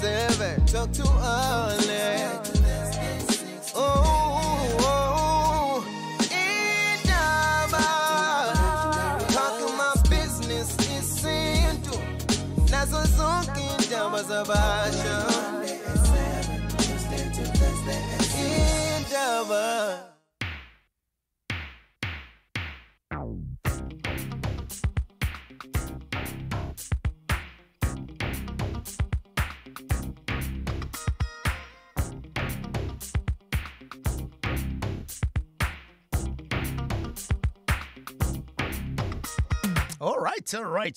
7. Talk to Alex. Oh, oh, indaba. Talk my business isintu. Nazo zonke indaba zabasha. Indaba.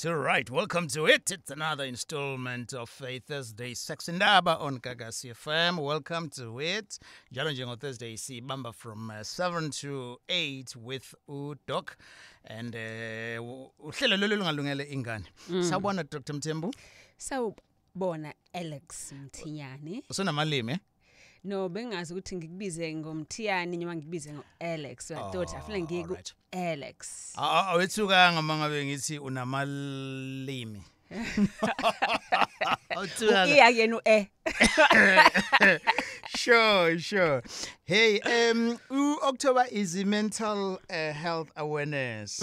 All right. Welcome to it. It's another installment of a Thursday Sex Indaba on Gagasi FM. Welcome to it. Njalo njengo Thursday sibamba from 7 to 8 with uDoc and uhlelo lolu lungalungele ingane. Sawubona Dr. Mthembu. Sawubona Alex Mthiyane. Usunamalimi? No, bengazi ukuthi ngikubize ngoMthiyane noma ngikubize ngoAlex. So I thought afuna ngiku Alex. Awethukanga mangabe ngithi unamalimi. Awethukanga. Iya yena u-e. Sure. Hey, October is mental health awareness.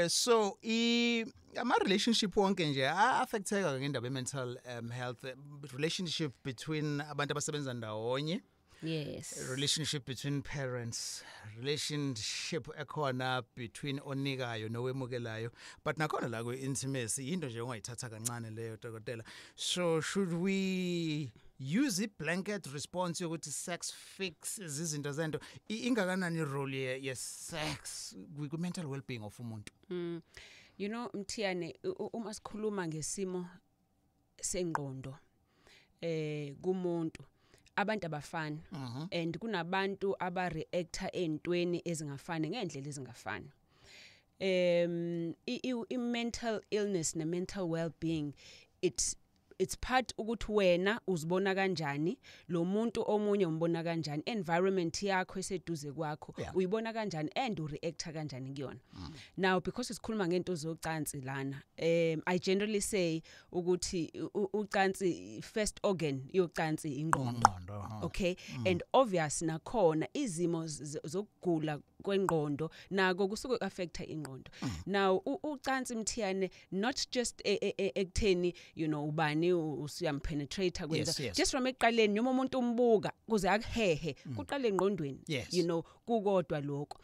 So ama relationship wonke nje affecteka ngendaba mental health, relationship between abantu abasebenza ndawonye. Yes. Relationship between parents, relationship ekhona between onikayo nowemukelayo, but nakhona la kwe intimacy into nje ongayithatha kancane leyo dokotela. So should we use a blanket response yokuthi sex fixes izinto zento? Ingakanani role ye sex kwi mental well-being of umuntu? You know, Mthiyane, uma sikhuluma ngesimo sengqondo kumuntu, abantu abafani and kunabantu abareacta entweni ezingafani ngendlela ezingafani. I mental illness ne mental well-being, it's part ukuthi wena uzibona kanjani, lo muntu omunye umbona kanjani, environment yakho eseduze kwakho uyibona kanjani and ureacta kanjani kuyona. Now because sikhuluma ngento zocansi lana, I generally say ukuthi ucansi, first organ yocansi ingqondo. Okay, and obvious nakhona izimo zokugula kwengqondo nako kusuke affecta ingqondo. Now ucansi Mthiyane, not just ekutheni, you know, ubani usuyampenetrate kwenza, just from ekuqaleni noma umuntu umbuka kuze akuhehe kuqale engqondweni, you know, kukodwa lokho.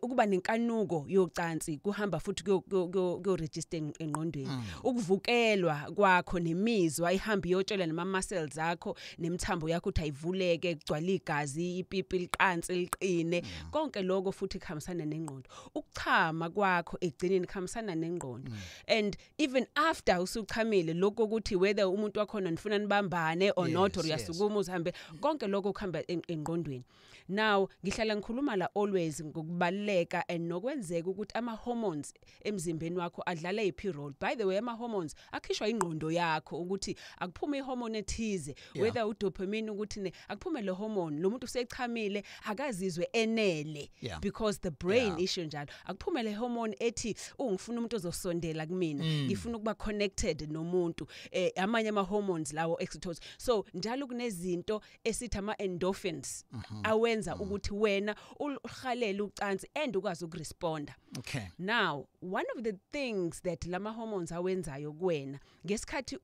Ukuba nenkanuko yocansi kuhamba futhi kuyo register engqondweni. Ukuvukelwa kwakho nemizwa ihamba iyotshela nama muscles akho nemithambo yakho ukuthi ayivuleke, kugcwala igazi, ipipi liqansi liqine, konke lokho futhi kuhambisana nengqondo. Ukuchama kwakho egcineni kuhambisana nengqondo. And even after usuchamile lokho ukuthi whether umuntu wakhona nifuna nibambane or not, or uyasukuma uzihambe, konke lokho kuhamba engqondweni. Now ngihlala ngikhuluma la always ngokubaleka and nokwenzeka ukuthi ama hormones emzimbeni wakho adlala iphi role. By the way, ama hormones akhishwa ingqondo yakho ukuthi akuphume ihormone ethize, whether udopamine, ukuthi akuphume le hormone, lo muntu usechamile akazizwe enele, because the brain isho njalo. Akuphume le hormone ethi ungifuna umuntu ozosondela kumina, ngifuna ukuba connected nomuntu, amanye ama hormones lawo oxytocin. So njalo kunezinto esithi ama endorphins awenza ukuthi wena uhalele ucansi and ukwazi ukuresponda. Okay. Now one of the things that lama hormones awenzayo kuwena ngesikhathi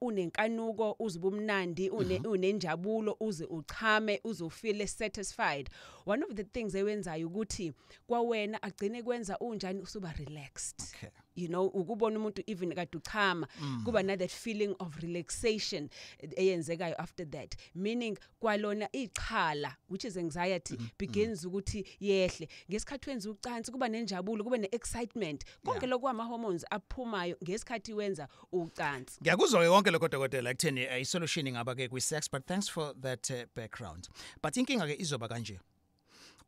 unenkanuko, uzibumnandi, unenjabulo, uze uchame, uzofeel satisfied, one of the things ewenzayo ukuthi kwawena agcine kwenza unjani, usuba relaxed. Okay. You know, ukubona umuntu even kade uchama kuba na that feeling of relaxation eyenzekayo after that, meaning kwalona ichala, which is anxiety, begins ukuthi yehle ngesikhathi wenza ucansi, kuba nenjabulo, kuba ne-excitement, konke lokho ama hormones aphumayo ngesikhathi wenza ucansi. Ngiyakuzwa ke konke lokho dokotela ekutheni i-solution ingaba ke kwi-sex, but thanks for that background. But inkinga ke izoba kanje,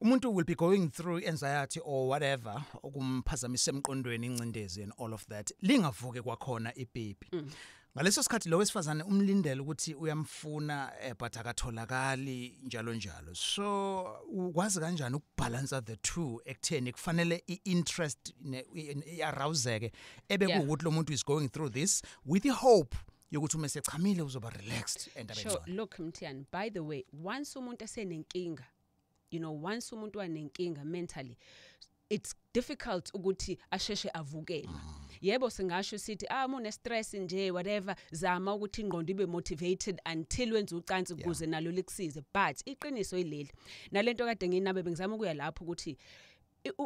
umuntu will be going through anxiety or whatever okumphazamisa emqondweni, incindezi and all of that, lingavuke kwakhona ipipi. Ngaleso sikhathi lo wesifazane umlindele ukuthi uyamfuna, but akatholakali njalo njalo. So ukwazi kanjani ukubalance the two ekutheni kufanele i-interest iarouseke ebe kuwukuthi lo muntu is going through this with the hope Yokuthi uma sechamile uzoba relaxed and abe Sure. ngcono. Look, Mthiyane, by the way, once umuntu esenenkinga, once umuntu wanenkinga mentally, it's difficult ukuthi asheshe avukele. Yebo, singasho sithi une stress nje, whatever, zama ukuthi ingqondo ibe motivated until wenza ucansi ukuze nalo likusize. But iqiniso ileli, nalento kade nginabe bengizama ukuya lapho ukuthi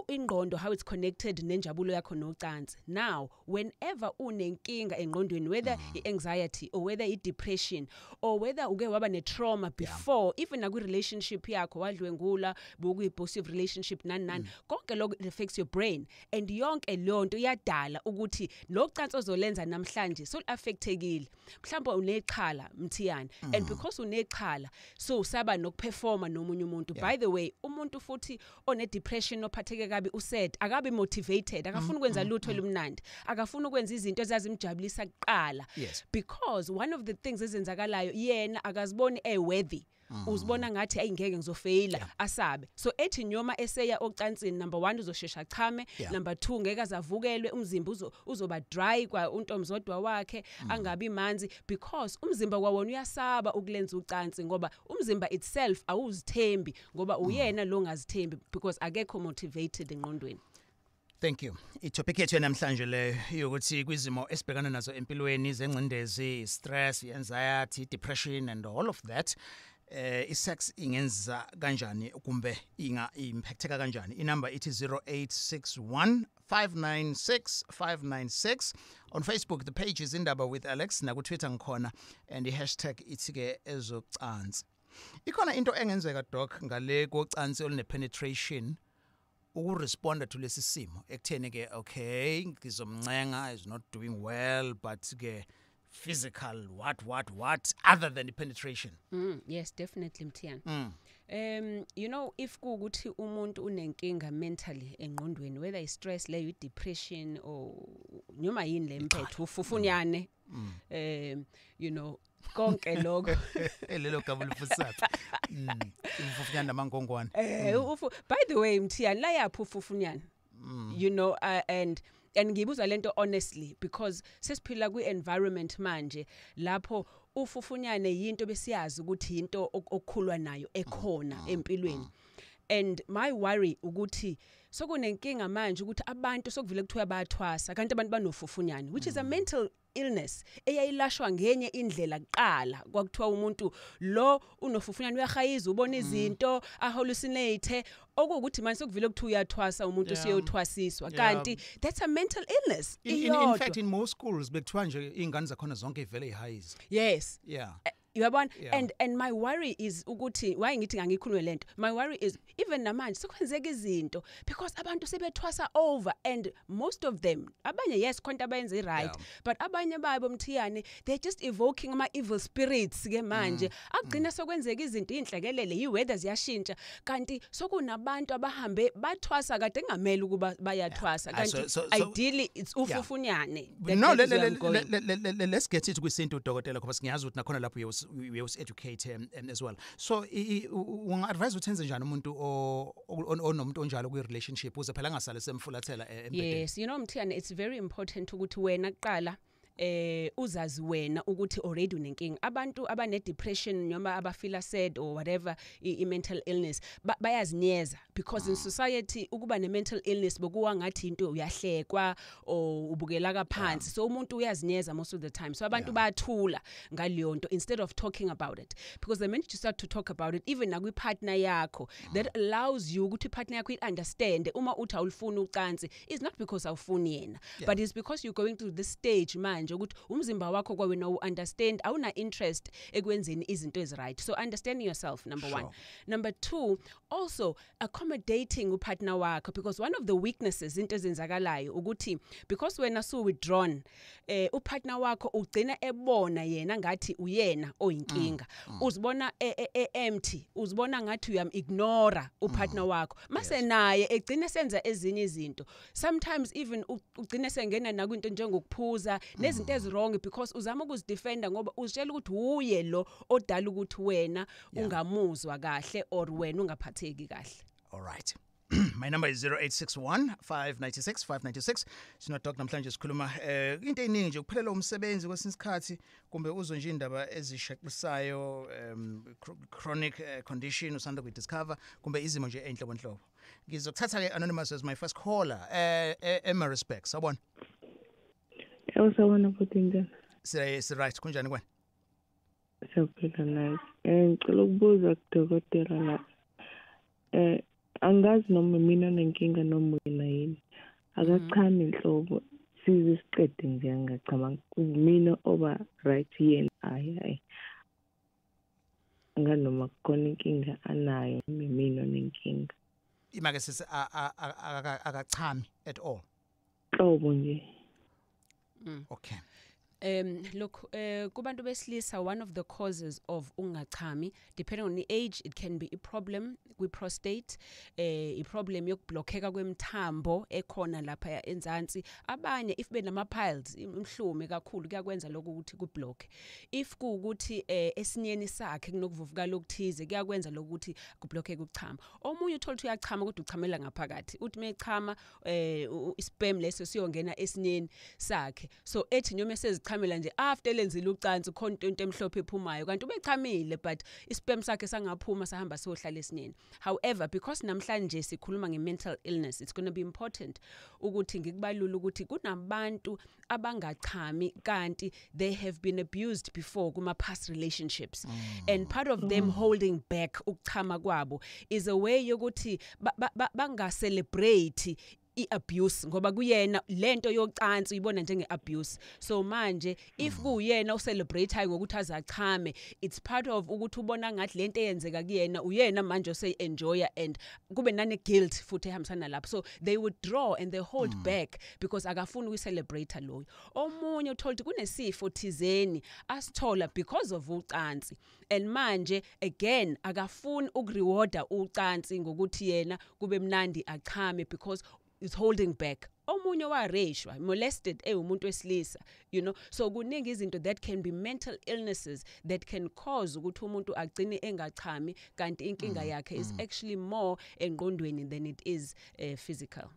ingqondo, how it's connected nenjabulo yakho nocansi. Now, whenever unenkinga engqondweni, whether i-anxiety or whether i-depression or whether uke waba ne-trauma before, even nakwi-relationship yakho wadlwengula, bokuyi-abusive relationship, nani nani, konke lokho, it affects your brain, and yonke leyo nto iyadala ukuthi lo cansi ozolenza namhlanje so affectekile. Mhlawumbe unexhala, Mthiyane, and because unexhala, so usaba nokuperforma nomunye umuntu. By the way, umuntu futhi one depression, ophatheke kabi, usaid akabe motivated, akafuni ukwenza lutho olumnandi, akafuni ukwenza izinto ezazimjabulisa kuqala, because one of the things ezenzakalayo, yena akaziboni eworthy, uzibona ngathi ayingeke, ngizofeyila, asabe. So ethi noma eseya ocansini, number 1, uzoshesha chame, number 2, ngeke azavukelwe, umzimba uzoba dry kwa untomzodwa wakhe, angabi manzi, because umzimba kwawona uyasaba ukulenza ucansi, ngoba umzimba itself awuzithembi, ngoba uyena lo ngazithembi because akekho motivated engqondweni. Thank you. Itopic yethu namhlanje le yokuthi kwizimo esibhekana nazo empilweni zengcindezi, stress, anxiety, depression and all of that, isex ingenza kanjani kumbe inga impacteka kanjani? Inumber ithi 0861 596 596. On Facebook, the page is Indaba with Alex, na ku Twitter ngikhona, and the hashtag ithi ke ezocansi. Ikhona into engenzeka, doc, ngale kocansi olune penetration ukuresponda to lesi simo ekutheni ke, okay, ngizomncenga, is not doing well, but ke physical what other than the penetration? Yes, definitely, Mthiyane. If kuukuthi umuntu unenkinga mentally engqondweni, whether is stress leyo, depression or noma yini lemphethe, ufufunyane, konke lokho. Lelo gama lifusaphi? Ufufunyane namangongwane. Ufu, by the way, Mthiyane, la yaphi ufufunyane? And ngibuza lento honestly because sesiphila kwi-environment manje lapho ufufunyane yinto besiyazi ukuthi into okukhulwa nayo ekhona empilweni. And my worry ukuthi sokunenkinga manje ukuthi abantu sokuvile kuthiwa bayathwasa, kanti abantu banofufunyane, which is a mental illness eyayilashwa ngenye indlela kuqala. Kwakuthiwa umuntu lo unofufunyane, uyahayiza, ubona izinto, ahallucinate, okuwukuthi manje sokuvile kuthiwa uyathwasa umuntu, usiyothwasiswa, kanti that's a mental illness. In fact, in most schools bekuthiwa nje ingane zakhona zonke ivele ihayiza. Yes. Uyabona, and my worry is ukuthi why ngithi ngangikhulume lento, my worry is even namanje sokwenzeka izinto because abantu sebethwasa over, and most of them, abanye, yes, khona abayenza right, but abanye babo, Mthiyane, they're just evoking ama evil spirits ke manje. Akugcina sokwenzeka izinto, inhlekelele, i-weather ziyashintsha, kanti sokunabantu abahambe bathwasa kade kungamele ukuba bayathwasa, kanti ideally it's ufufunyane. No, let's get it kwisintu, dokotela, ngoba singiyazi ukuthi nakhona lapho we was educate as well. So unga advise ukuthi enze njani umuntu onomuntu onjalo kwi relationship uze phela angasale semfulathela embedeni? Yes, Mthiyane, it's very important ukuthi wena kuqala uzazi wena ukuthi already unenkinga. Abantu abane depression noma abafeel sad or whatever, i mental illness, bayazinyeza because in society ukuba ne mental illness bokuwa ngathi into uyahlekwa or ubukela kaphansi. So umuntu uyazinyeza most of the time, so abantu bayathula ngaleyo nto instead of talking about it, because the minute you start to talk about it, even nakwi partner yakho, that allows you ukuthi partner yakho i understand uma uthi awulifuni ucansi, it's not because awufuni yena, but it's because you're going through this stage manje ukuthi umzimba wakho kwawena u-understand awuna interest ekwenzeni izinto ezi-right. So understanding yourself, number one. Number two, also accommodating upartner wakho, because one of the weaknesses, into ezenzakalayo ukuthi because wena so withdrawn, upartner wakho ugcina ebona yena ngathi uyena oyinkinga, uzibona empty, uzibona ngathi uyam ignore upartner wakho, mase naye egcina senza ezinye izinto. Sometimes even ugcina sengena nakwinto njengokuphuza nezinto eziwrong, because uzama ukuzidefenda ngoba uzitshela ukuthi uye lo odala ukuthi wena ungamuzwa kahle or wena ungaphatheki kahle. All right. My number is 0861 596 596. Sino doc namhlanje, sikhuluma into eziningi nje, kuphelela umsebenzi kwesinye isikhathi, kumbe uzwe nje indaba ezishaqisayo, chronic condition usanda kuyidiscover, kumbe izimo nje enhlobonhlobo. Ngizokuthatha ke anonymous as my first caller eMaritzburg. Sawubona. Yebo, sawubona futhi, njani? Si right, kunjani kwena? Siyaphila nathi. Ngicela ukubuza kudokotela la. Angazi noma mina nenkinga noma yena yini. Akachami inhlobo, size siqede nje angachama. Mina oba right, yena hayi hayi. Nganoma kukhona inkinga anayo, mina nenkinga. Imake sisi, akachami at all? Hlobo nje. Okay. Look, kubantu besilisa, one of the causes of ungachami, depending on the age, it can be a problem kwi prostate, i problem yokublockeka kwemthambo ekhona lapha enzansi. Abanye if benama piles, imhlume kakhulu, kuyakwenza lokho ukuthi kublock. If kuukuthi esinyeni sakhe kunokuvuvukala okuthize, kuyakwenza lokuthi kublockeke ukuchama. Omunye uthola ukuthi uyachama kodwa uchamela ngaphakathi, uthi mechama isperm leso siyongena esinyeni sakhe. So ethi noma esezichamela nje after lenzile ucansi, khona into emhlophe ephumayo, kanti ubechamile but isperm sakhe sangaphuma sahamba siyohlala esinyeni. However, because namhlanje sikhuluma nge-mental illness, it's going to be important ukuthi ngikubalula ukuthi kunabantu abangachami kanti they have been abused before kuma past relationships, and part of them holding back ukuchama kwabo is a way yokuthi banga celebrate i-abuse, ngoba kuyena lento yocansi uyibona njenge-abuse. So manje if kuyena ucelebrate ngokuthi azachame, it's part of ukuthi ubona ngathi lento eyenzeka kuyena uyena manje osey-enjoya, and kube nane guilt futhi ehambisana lapho. So they withdraw and they hold back because akafuni ukuyicelebrate loyo. Omunye uthola ukuthi kunesifo thizeni asithola because of ucansi, and manje again akafuni ukurewarda ucansi ngokuthi yena kube mnandi achame because is holding back. Omunye wareshwa, molested ewumuntu wesilisa. So kuningi izinto that can be mental illnesses that can cause ukuthi umuntu agcine engachami, kanti inkinga yakhe is actually more engqondweni than it is physical.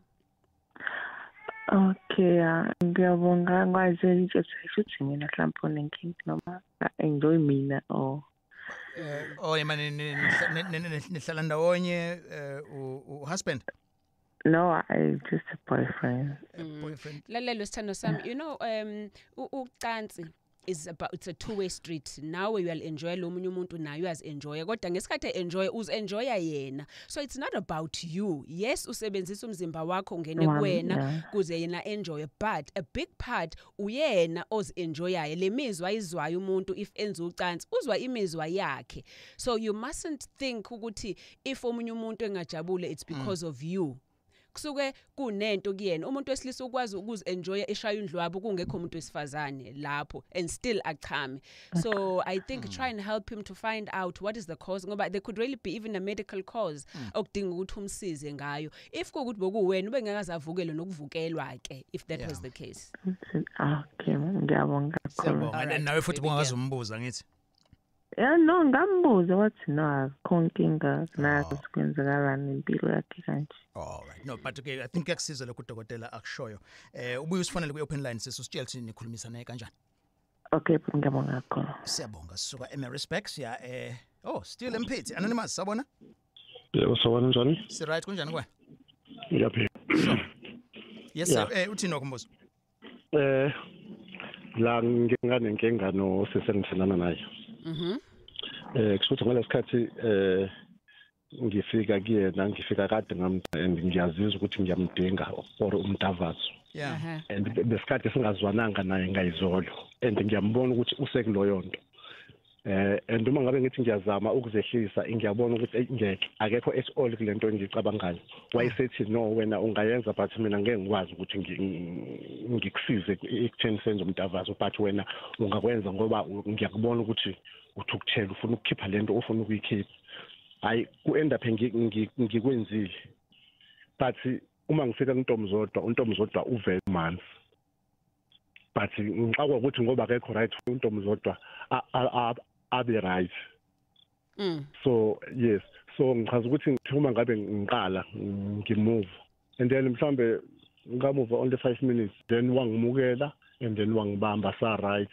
Okay, ngiyabonga. Ngwazi nje ukuthi mina mhlawumbe unenkinga noma enjoy mina or Oh, yemane nihlala ndawonye, u husband? No, I just a boyfriend. Boyfriend. Lalela, sithando sami, ucansi is about, it's a two way street. Nawe you will enjoy, lo munye umuntu naye uyazi enjoy, kodwa ngesikhathi enjoy uz enjoya yena, so it's not about you. Yes, usebenzisa umzimba wakho ungene kuwena kuze yena enjoy, but a big part uyena ozi enjoyayo. Le mizwa ayizwayo umuntu if enza ucansi, uzwa imizwa yakhe. So you mustn't think ukuthi if omunye umuntu engajabule, it's because of you. Kusuke kunento kuyena. Umuntu wesilisa ukwazi ukuzi-enjoya eshaya indlwabo kungekho umuntu wesifazane lapho and still achame. So I think try and help him to find out what is the cause, ngoba there could really be even a medical cause okudinga ukuthi umsize ngayo. If kuwukuthi bokuwena, ubengeke azavukele nokuvukelwa ke if that was the case. Okay, ngiyabonga kakhulu. Siyabonga. And nawe futhi bungazumbuza ngithi? Yeah, no, ngambuza, wathi no, akukho nkinga, nazi kwenzakalani impilo yakhe kanje. All right. No, but okay, I think kuyakusiza lokhu udokotela akushoyo. Ubuye usifonele kwi open line, sisi, usitshele ukuthi nikhulumisana naye kanjani. Okay, ngiyabonga kakhulu. Siyabonga. Sisuka eMaritzburg siya oh, still empithe. Anonymous, sabona? Yebo, sawubona, njani? Si right, kunjani kwa? Ngiyaphila. Yes, uthini wakho umbuzo? La nginganenkinga no sisi engithandana naye. Kusho ukuthi ngalesikhathi ngifika kuyena, ngifika kade ngam and ngiyazizwa ukuthi ngiyamdinga for umdavazo. And besikade singazwananga naye ngayizolo, and ngiyambona ukuthi usekuloyo nto. And uma ngabe ngithi ngiyazama ukuzehlisa, ngiyabona ukuthi ngeke, akekho at all kule nto engiyicabangayo. Wayesethi no, wena ungayenza, but mina ngeke ngikwazi ukuthi ngikusize ekutheni senze umdavazo, but wena ungakwenza ngoba ngiyakubona ukuthi uthukuthela, ufuna ukukhipha lento ofuna ukuyikhipha. Hayi, ku-end up ngikwenzile, but uma ngifika kuNtombizodwa, uNtombizodwa uvele manzi, but ngixakwa ukuthi ngoba akekho right uNtombizodwa abe right. So yes, So ngichaza ukuthi ngithuma ngabe ngiqala ngimove and then mhlambe ngamuva only 5 minutes, then wangimukela and then wangibamba sa right,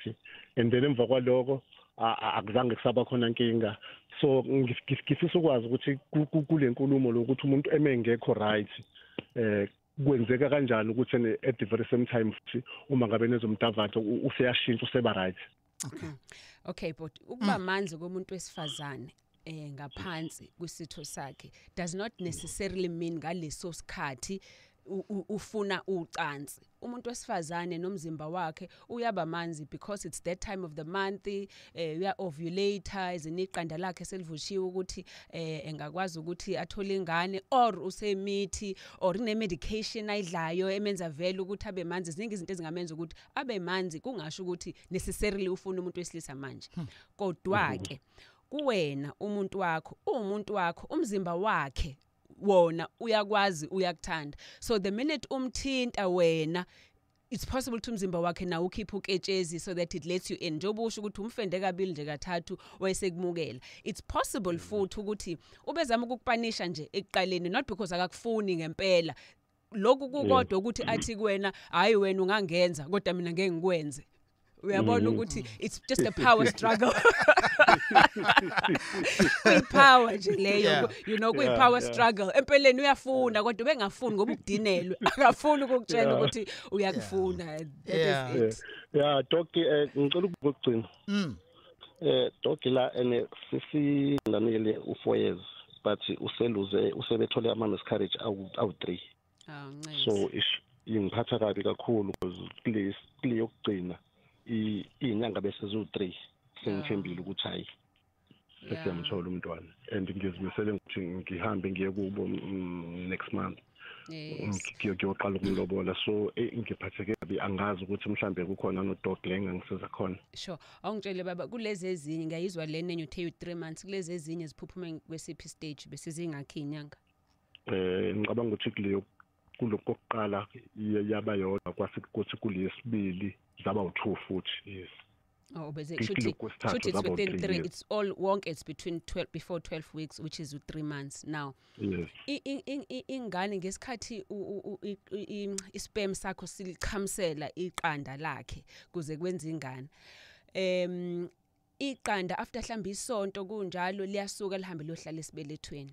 and then emva kwaloko akuzange kusaba khona inkinga. So ngifisa ukwazi ukuthi kule nkulumo lokuthi umuntu emengekho right kwenzeka kanjani ukuthi at the very same time futhi uma ngabe nezomdavatho useyashintsha useba right. Okay, but ukuba manzi komuntu wesifazane ngaphansi kwisitho sakhe does not necessarily mean ngaleso sikhathi ufuna ucansi. Umuntu wesifazane nomzimba wakhe uyaba manzi because it's that time of the month, uya ovulate, iziniqanda lakhe selivushiwe ukuthi engakwazi ukuthi athole ingane, or usemithi or ine medication ayidlayo emenza vele ukuthi abe manzi. Ziningi izinto ezingamenza ukuthi abe manzi, kungasho ukuthi necessarily ufuna umuntu wesilisa manje. Kodwa ke kuwena umuntu wakho umzimba wakhe wona uyakwazi, uyakuthanda. So the minute umthinta wena, it's possible to umzimba wakhe nawo ukhipha uketshezi so that it lets you in. Njengoba usho ukuthi umfende kabili nje kathathu wayesekumukela, it's possible futhi ukuthi ubezama ukukupanisha nje ekuqaleni, not because akakufuni ngempela. Lokhu kukodwa ukuthi athi kuwena hayi wena ungangenza kodwa mina ngeke ngikwenze. Uyabona ukuthi it's just a power struggle. Kuyi-power nje leyo, you know, kuyi-power struggle. Empeleni uyafuna kodwa bengafuni ngoba ukudinelwe, akafuni ukukutshela ukuthi uyakufuna. That is it. Yeah, Doc, ngicela ukugcina. Doc la ene sisi lanele u4 years but useluze usebethole ama miscarriage awu 3. So ingiphatha kabi kakhulu because kule yokugcina inyanga bese zu3 sengithembile ukuthi hayi sesiyamthola umntwana, and ngizimisele ukuthi ngihambe ngiye kubo next month ngiyoqala ukumlobola. So ngiphatheke kabi, angazi ukuthi mhlambe kukhona no dog le engangisiza khona. Sure, awungitshele baba, kulezi ezinye ngiyayizwa lena enye uthe 3 months, kulezi ezinye ziphuphume kwesiphi stage bese zingakhi inyanga? Ngicabanga ukuthi kuleyo kulokuqala yaba yodwa kwase kuthi kulesibili zaba u2 futhi. Yes. Oh, but it should it's within 3, it's all wonke, it's between 12 before 12 weeks, which is 3 months now. Yes. Ingane ngesikhathi isperm sakho silichamisela iqanda lakhe kuze kwenze ingane. Iqanda after mhlawumbe isonto kunjalo liyasuka lihambe liyohlala esibelethweni.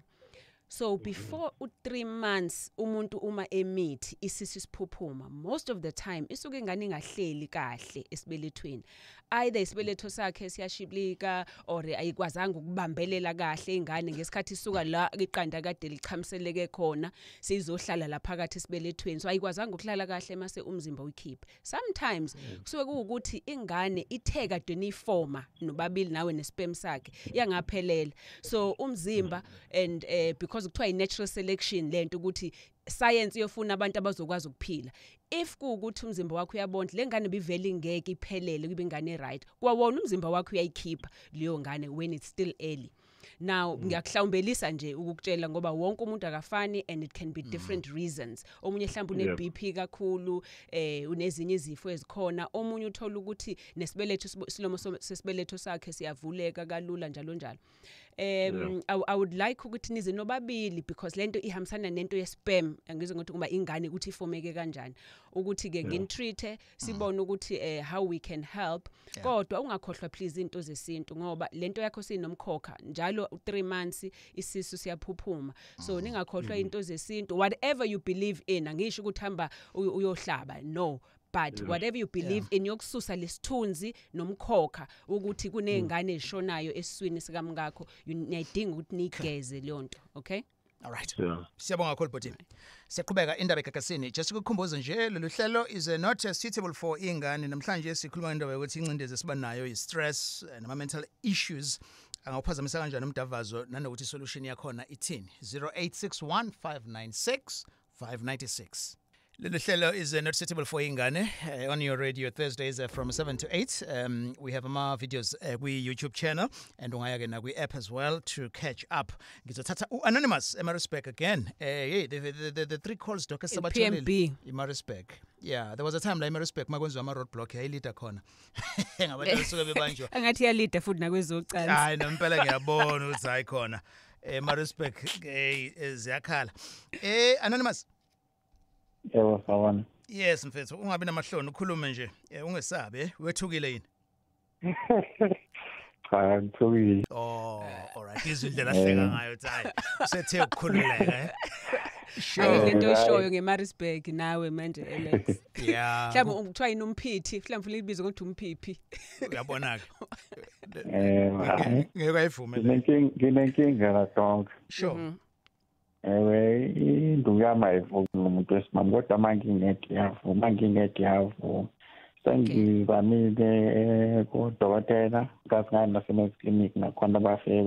So before 3 months umuntu uma emithi isisu siphuphuma, most of the time isuke ingane ingahleli kahle esibelethweni. Either isibeletho sakhe siyashiblika or ayikwazanga ukubambelela kahle ingane ngesikhathi isuka la iqanda kade lichamiseleke khona sizohlala la phakathi esibelethweni, so ayikwazanga ukuhlala kahle mase umzimba uyikhipha. Sometimes kusuke kuwukuthi ingane ithe kade niyifoma nobabili nawe nesperm sakhe yangaphelela, so umzimba and because kuthiwa i-natural selection lento ukuthi science iyofuna abantu abazokwazi ukuphila. If kuwukuthi umzimba wakho uyabondla lengane bivele ingeke iphelele kube ingane right, kwawona umzimba wakho uyayikhipha leyo ngane when it's still early. Now ngiyakuhlawumbelisa nje ukukutshela ngoba wonke umuntu akafani and it can be different reasons. Omunye mhlawumbe une BP kakhulu, unezinye izifo ezikhona, omunye uthola ukuthi nesibeletho silomo sesibeletho sakhe siyavuleka kalula njalo njalo. I would like ukuthi nize nobabili because lento ihambisana nento ye-sperm, angizwe ngokuthi kuba ingane ukuthi ifomeke kanjani, ukuthi ke ngintreat sibone ukuthi how we can help. Kodwa ungakhohlwa please into zesintu ngoba lento yakho sinomkhokha njalo 3 months isisu siyaphuphuma, so ningakhohlwa into zesintu, whatever you believe in. Angisho ukuthi hamba uyohlaba, no, but whatever you believe in yokususa lesithunzi nomkhokha ukuthi kunezingane ezishonayo esiswini sikamngakho, niyadinga ukuthi nigeze leyo nto. Okay, all right. Siyabonga kakhulu bhuti. Siyaqhubeka indaba egagasini. Just ukukhumbuza nje lolu hlelo is not suitable for ingane. Namhlanje sikhuluma ngendaba yokuthi incindezi esiba nayo i stress nama mental issues angawuphazamisa kanjani umdavazo, nanokuthi solution yakhona ithini. 0861 596 596. Lolu hlelo is not suitable for ingane on your radio Thursdays from 7 to 8. We have ama videos kwi YouTube channel and ungaya ke na kwi app as well to catch up. Ngizothatha u-Anonymous eMaritzburg again. Hey, the three calls Dr. Sabatholile eMaritzburg. Yeah, there was a time la eMaritzburg makwenziwa ama roadblock yayilida khona. Ngabantu basuke bebanjwa. Angathi yalida futhi nakwezocansi. Hayi nempela ngiyabona ukuthi hayi khona. Maritzburg ziyakhala. Anonymous. Yebo, sawubona. Yes mfethu, ungabi namahloni, ukhulume nje, ungesabe, wethukile yini? Cha, ngithukile. Oh, all right. Izwi indlela ahleka ngayo uthi hayi, usethe ukukhululeka. Sure. Lento oshoyo ngeMaritzburg nawe manje Alex. Yeah. Mhlawumbe kuthiwa yini umphithi, mhlawumbe libizo ngokuthi umphiphi. Uyabona ke. Ngeke ayivume. Nginenkinga la donke. Sure. Ewe, induku yami ayivumi umuntu wesimame, kodwa mangingedwa iyavuma, mangingedwa iyavuma. Sengizamile kudokotela, ngathi ngaye nasemaklinikhi nakhona bafike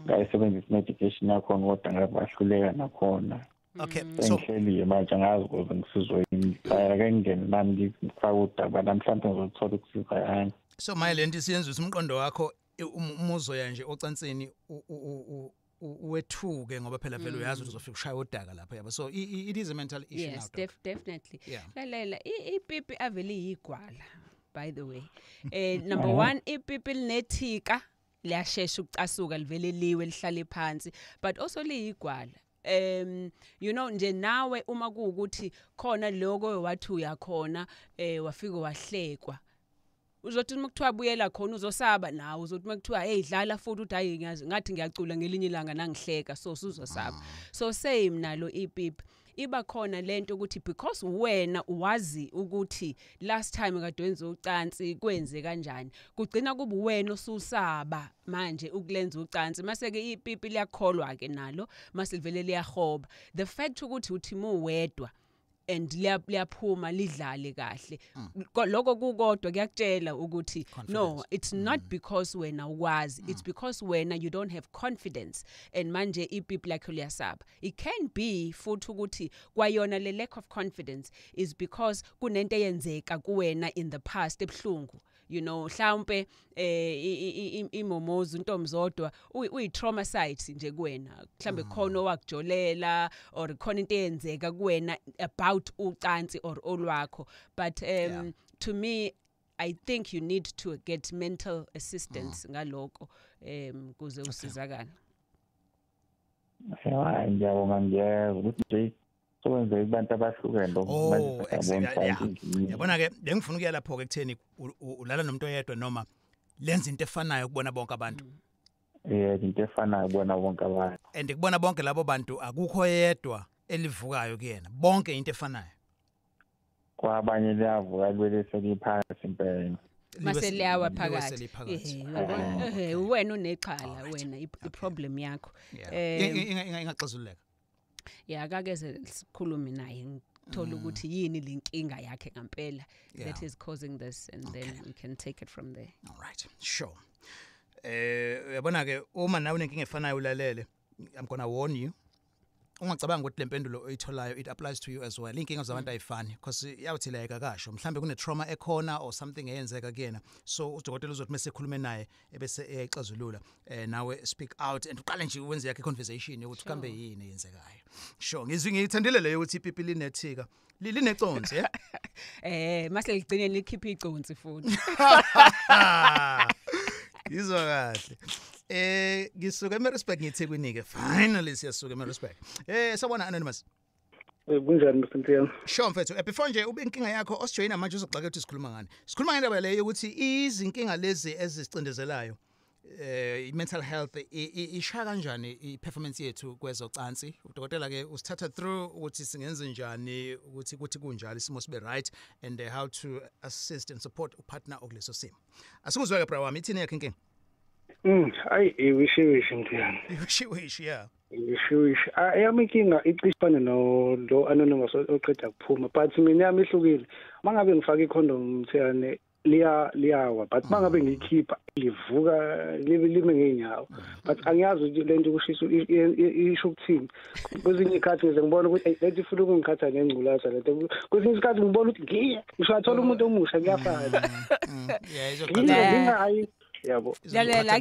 ngayisebenzisa i-medication yakhona, kodwa ngabahluleka nakhona. Okay, so ngihleliwe manje, angazi ukuze ngisizwe yini. Ake ngingene nami ngifake udaba la, mhlawumbe ngizothola ukusizakala. So manje lento isiyenza ukuthi umqondo wakho umuzoya nje ocansini wethuke, ngoba phela vele uyazi ukuthi uzofika ushaya udaka lapha, yabo. So it is a mental issue. Yes, now. Yes, definitely. Yeah. Lalela, ipipi avele yigwala, by the way. Number 1, ipipi linethika, liyashesha ukucasuka, livele liwe lihlale phansi, but also liyigwala. You know nje nawe uma kuukuthi khona lokho wathi uyakhona, wafika wahlekwa, uzothi uma kuthiwa buyela khona uzosaba nawe, uzothi uma kuthiwa hey dlala futhi uthi hayi ngiyazi ngathi ngiyacula ngelinye ilanga nangihleka, so usuzosaba. So same nalo ipipi, iba khona lento ukuthi because wena wazi ukuthi last time kade wenza ucansi kwenze kanjani, kugcina kuba wena osusaba manje ukulenza ucansi, mase ke ipipi liyakholwa ke nalo mase livele liyahoba. The fact ukuthi uthi muwedwa and liyaphuma lidlale kahle, lokho kukodwa kuyakutshela ukuthi no, it's not because wena ukwazi, it's because wena you don't have confidence, and manje ipipi lakho liyasaba. It can be futhi ukuthi kwayona le lack of confidence is because kunento eyenzeka kuwena in the past ebhlungu, you know, mhlawumbe imomozo intomzodwa uyi trauma site nje kuwena, mhlambe khona owakujolela or khona into eyenzeka kuwena about ucansi or olwakho. But to me I think you need to get mental assistance ngalokho kuze usizakala. Hayi, ngiyabonga, ngiyezwa ukuthi nje sokwenze abantu abahlukene lokho manje. Yabona ke, bengifuna ukuya lapho ke kutheni ulala nomuntu oyedwa noma lenza into efanayo kubona bonke abantu. Into efanayo kubona bonke abantu. And kubona bonke labo bantu akukho yedwa elivukayo kuyena, bonke into efanayo. Kwabanye liyavuka libele seliphansi impela. Mase liyawa phakathi. Wena unexhala wena, i-problem yakho. Ingaxazululeka. Ya, akakeze sikhulume naye ngithola ukuthi yini lenkinga yakhe ngempela that is causing this, and then we can take it from there. All right, sure. Uyabona ke, uma nawe unenkinga efanayo ulalele, I'm going to warn you. Ungacabanga ukuthi lempendulo oyitholayo it applies to you as well. Inkinga zabantu ayifani because iyawuthi la ekakasho, mhlambe kune trauma ekhona or something eyenzeka kuyena. So udokotela uzothi mase ekhulume naye ebese eyayixazulula, nawe speak out and uqale nje wenze yakhe conversation ukuthi kambe yini eyenzekayo. Sure, ngizwi ngiyithandile leyo ukuthi ipipi linethika, lineconsi. Mase ligcine likhipha iconsi futhi. Ngizwa kahle. Ngisuka eMaritzburg ngiyeThekwini ke. Finally siyasuka eMaritzburg. Sawubona Anonymous. Kunjani Mr. Mthiyane? Sure mfethu. Before nje ube inkinga yakho osijoyina manje uzoxaka ukuthi sikhuluma ngani. Sikhuluma ngendaba leyo ukuthi izinkinga lezi ezisicindezelayo, i-mental health ishaya kanjani i-performance yethu kwezocansi. Udokotela ke usithatha through ukuthi singenze njani ukuthi kuthi kunjalo isimo sibe right, and how to assist and support upartner okuleso simo. Asikuzwe ke bra wami, ithini yakhe inkinga? Hayi, iwishiwishi Mthiyane. Iwishiwishi, yeah. Iwishiwishi. Eyami inkinga icishane no lo anonymous oqeda kuphuma, but mina yami ihlukile. Mangabe ngifaka icondom Mthiyane liyawa, but mangabe ngiyikhipha livuka lime ngeenyawo. But angiyazi ukuthi lento kushisa isho ukuthini. Kwezinye izikhathi ngize ngibona ukuthi lento ifuna ukungikhatha ngengculaza lento. Kwezinye izikhathi ngibona ukuthi ngiye ngisho athola umuntu omusha kuyafana. Yeah, izoqala. Yabo. Lalela,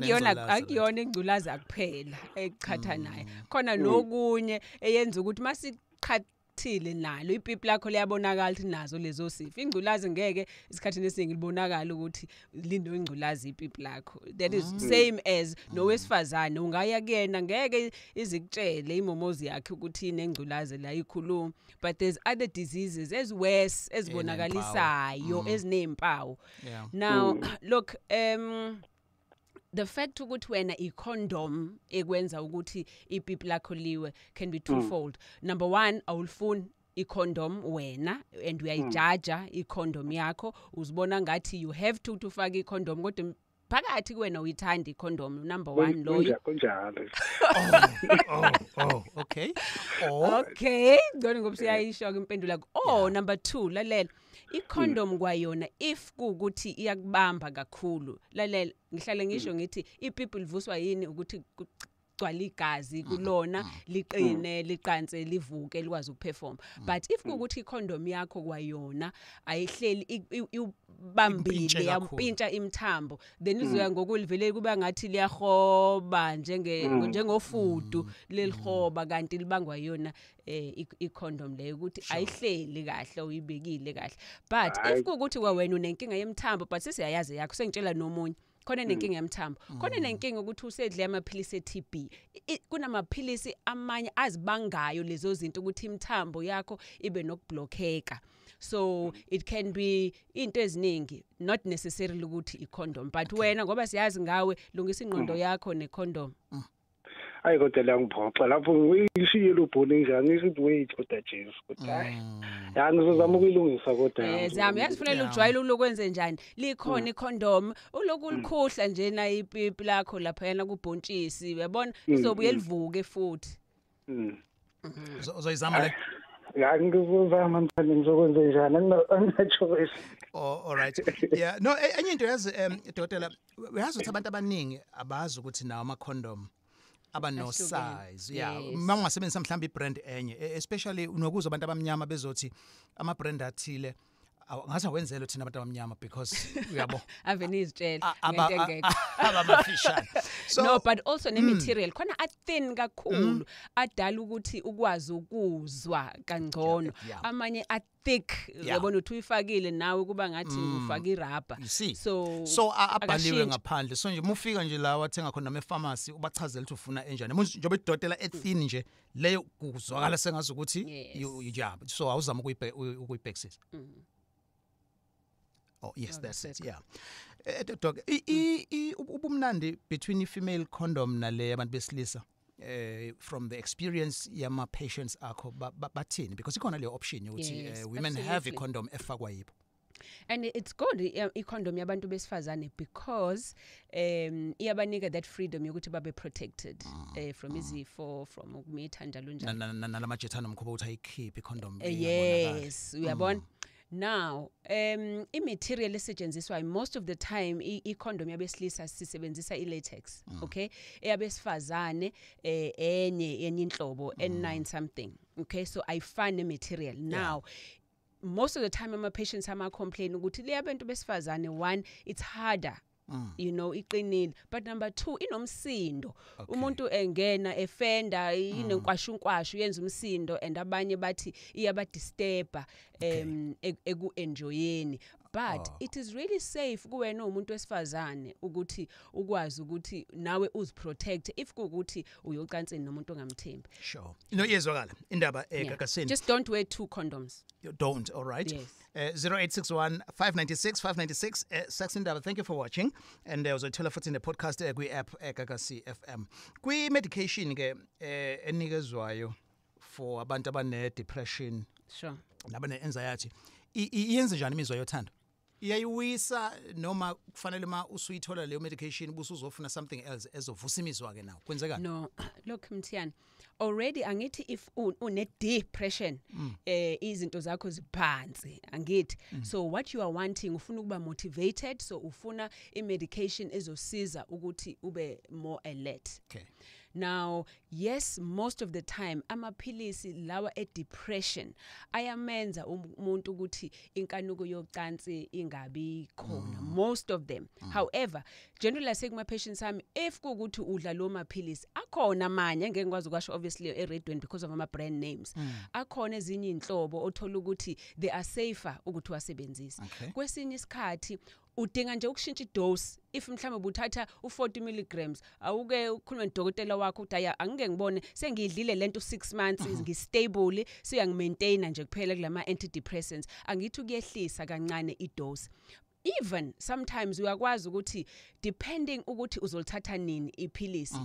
akuyona ingculaza kuphela echatha naye. Khona nokunye eyenza ukuthi masiqhatha Thile nalo ipipi lakho liyabonakala ukuthi nazo lezo sifo. Ingculazi ngeke isikhathini esiningi libonakala ukuthi lindo ingculazi ipipi lakho. That is same as nowesifazane, ungaya kuyena ngeke izikutshele imomozi yakhe ukuthi inengculazi la ikhuluma, but there's other diseases as worse ezibonakalisayo ezinempawu. Now look, the fact ukuthi wena i-condom ekwenza ukuthi ipipi lakho liwe can be twofold. Number one, awulifuni i-condom wena and uyayijaja i-condom yakho, uzibona ngathi you have to ufake i-condom, kodwa phakathi kuwena uyithanda i-condom. Number one loyo. Kunjalo. Oh, okay. Okay, ngcono ngoba siyayisho ke impendulo yakho. Oh, number 2, lalela. I-condom kwayona if kuukuthi iyakubamba kakhulu. Lalela, ngihlale ngisho ngithi ipipi livuswa yini ukuthi kugcwala igazi kulona, liqine, liqanse, livuke, likwazi ukuperform. But if kuukuthi i-condom yakho kwayona ayihleli ibambile, yampintsha imithambo, then izoya ngokulivele kuba ngathi liyahoba njengofudu lelihoba, kanti libangwa yona i-condom leyo ukuthi ayihleli kahle, uyibekile kahle. But if kuukuthi kwawena unenkinga yemithambo, but sesiyayazi yakho, sengitshela nomunye khona nenkinga yemthambo, khona nenkinga ukuthi usedle amaphilisi e-TB. Kunamaphilisi amanye azibangayo lezo zinto ukuthi imithambo yakho ibe nokublockeka. So it can be into eziningi, not necessarily ukuthi i-condom, but wena ngoba siyazi ngawe, lungisa ingqondo yakho ne-condom. Hayi kodwa la ngiphoxa lapho ngishiyele ubhone njani, ngisho ukuthi wait kodwa Jesu, kodwa hayi ya ngizozama ukuyilungisa kodwa. Zama, uyazifunela ujwayele ulokwenze njani, likhona i-condom uloku ulikhuhla nje na ipipi lakho lapha yana kubhontshisi, uyabona lizobuye livuke futhi. Uzoyizama le? Ya ngizozama mthandi, ngizokwenza njani, angina-choice. Oh, all right. Yeah, no, enye into yazi dokotela, uyazi ukuthi abantu abaningi abazi ukuthi nawo ama-condom aba no size. Yeah, uma ungasebenzisa mhlawumbe ibrand enye, especially unokuzwa abantu abamnyama bezothi ama brand athile ngathi awenzelwe thina abantu abamnyama because uyabo ave nizitshela ngento engekho abamafishane. So no, but also ne material khona a thin kakhulu adala ukuthi ukwazi ukuzwa kangcono, amanye a thick, uyabona uthi uyifakile nawe kuba ngathi ufaka irubber. So abhaliwe ngaphandle, so nje mufika nje la wathenga khona nama pharmacy ubachazela ukuthi ufuna enjani, njengoba idotela ethin nje leyo kuzwakala sengazi ukuthi yeah, so awuzama ukuyibhekisisa. Oh yes, that's it. Yeah. Doc, ubumnandi between female condom nale abantu besilisa, from the experience yama patients akho bathini, because ikhona le option yokuthi women have a condom efakwa yibo. And it's good i-condom yabantu besifazane because iyabanika that freedom yokuthi babe protected from izifo, from ukumitha njalo njalo. Nalamajethana mkhuba uthi ayikhiphe i-condom. Yes, uyabona. Now, i-material esetshenziswayo most of the time i-condom yabesilisa sisebenzisa i-latex, okay? Eyabesifazane enye inhlobo N9 something, okay? So ayifani material. Now, most of the time ama patients ama complain ukuthi le yabantu besifazane, one, it's harder. You know, iqinile, but number 2 inomsindo. Umuntu engena efenda inenkwashu yenza umsindo, and abanye bathi iyaba disturb eku enjoyeni. But it is really safe kuwena umuntu wesifazane ukuthi ukwazi ukuthi nawe uziprotect if kuukuthi uyocansini nomuntu ongamthembi. Sure. No, iyezwakala indaba egagasini. Just don't wear two condoms. You don't, all right. Yes. 0861 596 596 Sex Indaba, thank you for watching. And uzothola futhi ne podcast kwi app Gagasi FM. Kwi medication ke enikezwayo for abantu abane depression. Sure. Nabane anxiety. Iyenze njani imizwa yothando? Iyayiwisa noma kufanele ma usuyithola leyo medication busuzofuna something else ezovusa imizwa ke nawo? Kwenzekani? No, look Mthiyane, already angithi if une depression izinto zakho ziphansi angithi, so what you are wanting, ufuna ukuba motivated, so ufuna i medication ezosiza ukuthi ube more alert. Okay. Now, yes, most of the time amaphilisi lawa e-depression ayamenza umuntu ukuthi inkanuko yocansi ingabi khona, most of them. However, generally I say kuma patients ami, if kukuthi udla lo maphilisi, akhona amanye engeke ngikwazi ukwasho obviously eredweni because of ama brand names, akhona ezinye inhlobo othola ukuthi they are safer ukuthi wasebenzise. Kwesinye isikhathi udinga nje ukushintsha idose. If mhlawumbe ubuthatha u40 milligrams, awuke ukhulume nodokotela wakho ukuthi aya, angike ngibone sengidlile lento 6 months, ngistable, siyangimaintaina nje kuphela kulama antidepressants, angithi ukuyehlisa kancane idose. Even sometimes uyakwazi ukuthi, depending ukuthi uzolithatha nini iphilisi,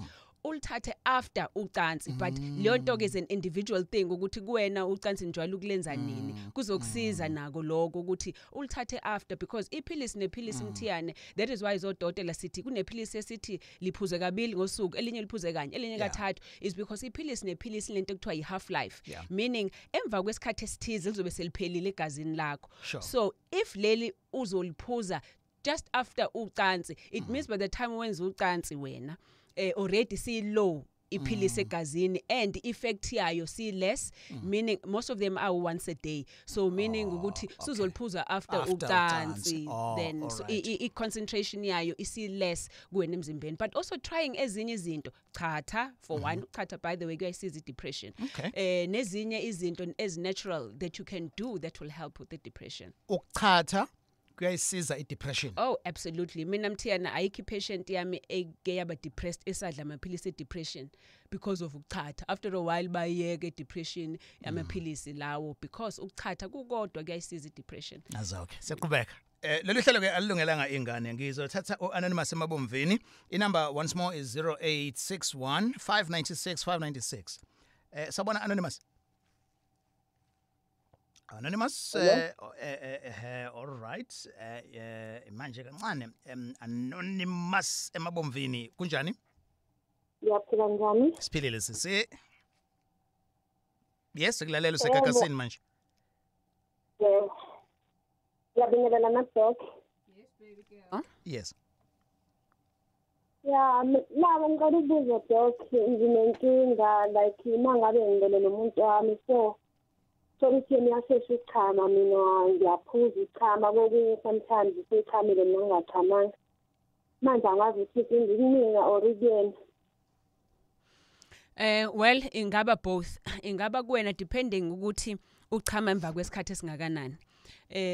ulithathe after ucansi, but leyo nto ke is an individual thing ukuthi kuwena ucansi njwayele ukulenza nini, kuzokusiza nako lokho ukuthi ulithathe after, because iphilisi nephilisi, Mthiyane, that is why izodokotela sithi kunephilisi esithi liphuze kabili ngosuku, elinye liphuze kanye, elinye kathathu, is because iphilisi nephilisi lento ekuthiwa i-half life, meaning emva kwesikhathi esithize lizobe seliphelile egazini lakho. So if leli uzoliphuza just after ucansi, it means by the time wenza ucansi wena already si low iphilisi egazini and effect yayo si less, meaning most of them are once a day, so meaning ukuthi sizoliphuza after After ucansi, ucansi. Then so i concentration yayo isi less kuwena emzimbeni. But also trying ezinye izinto, chatha for one, chatha, by the way, kuyayisiza i-depression, nezinye izinto as natural that you can do that will help with the depression. Ukuchatha kuyayisiza i-depression? Oh, absolutely. Mina, Mthiyana, ayikho patient yami eke yaba depressed esadla amaphilisi e-depression because of ukuchatha. After a while bayeke depression amaphilisi lawo, because ukuchatha kukodwa kuyayisiza i-depression. Nazo ke siyaqhubeka. Lolu hlelo ke alilungelanga ingane. Ngizothatha uanonymous emabomvini. Inumber once more is 0861 596 596. Sabona, Anonymous. Anonymous, all right. Manje kancane, Anonymous emabomvini, kunjani? Ngiyaphila, njani? Siphilile, sisi. Yes, sikulalela, usegagasini manje. Yebo. Ngiyabingelela na-doc. Yes, baby girl. Yes. Ya, nabo ngicela ukubuza, doc, nginenkinga, like uma ngabe ngilele nomuntu wami, so ukuthi yena uyashesha ukuchama, mina ngiyaphuza ukuchama, kokunye sometimes usechamile mina ngingachamanga. Manje angazi ukuthi ngimina or kuyena. Well, ingaba both. Ingaba kuwena depending ukuthi uchama emva kwesikhathi esingakanani.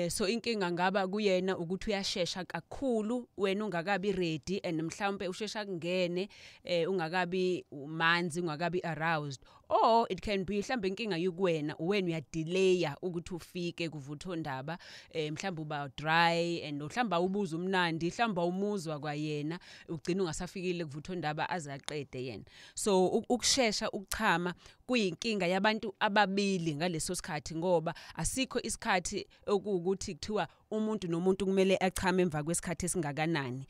So inkinga ngaba kuyena ukuthi uyashesha kakhulu, wena ungakabi ready, and mhlawumbe ushesha kungene ungakabi manzi, ungakabi aroused, or it can be mhlawumbe inkinga yukuwena, wena uyadelaya ukuthi ufike kuvuthondaba, mhlawumbe uba dry and mhlawumbe awubuza umnandi, mhlawumbe awumuzwa kwayena, ugcina ungasafikile kuvuthondaba aze aqede yena. So ukushesha ukuchama kuyinkinga yabantu ababili ngaleso sikhathi, ngoba asikho isikhathi okuwukuthi kuthiwa umuntu nomuntu kumele achame emva kwesikhathi esingakanani.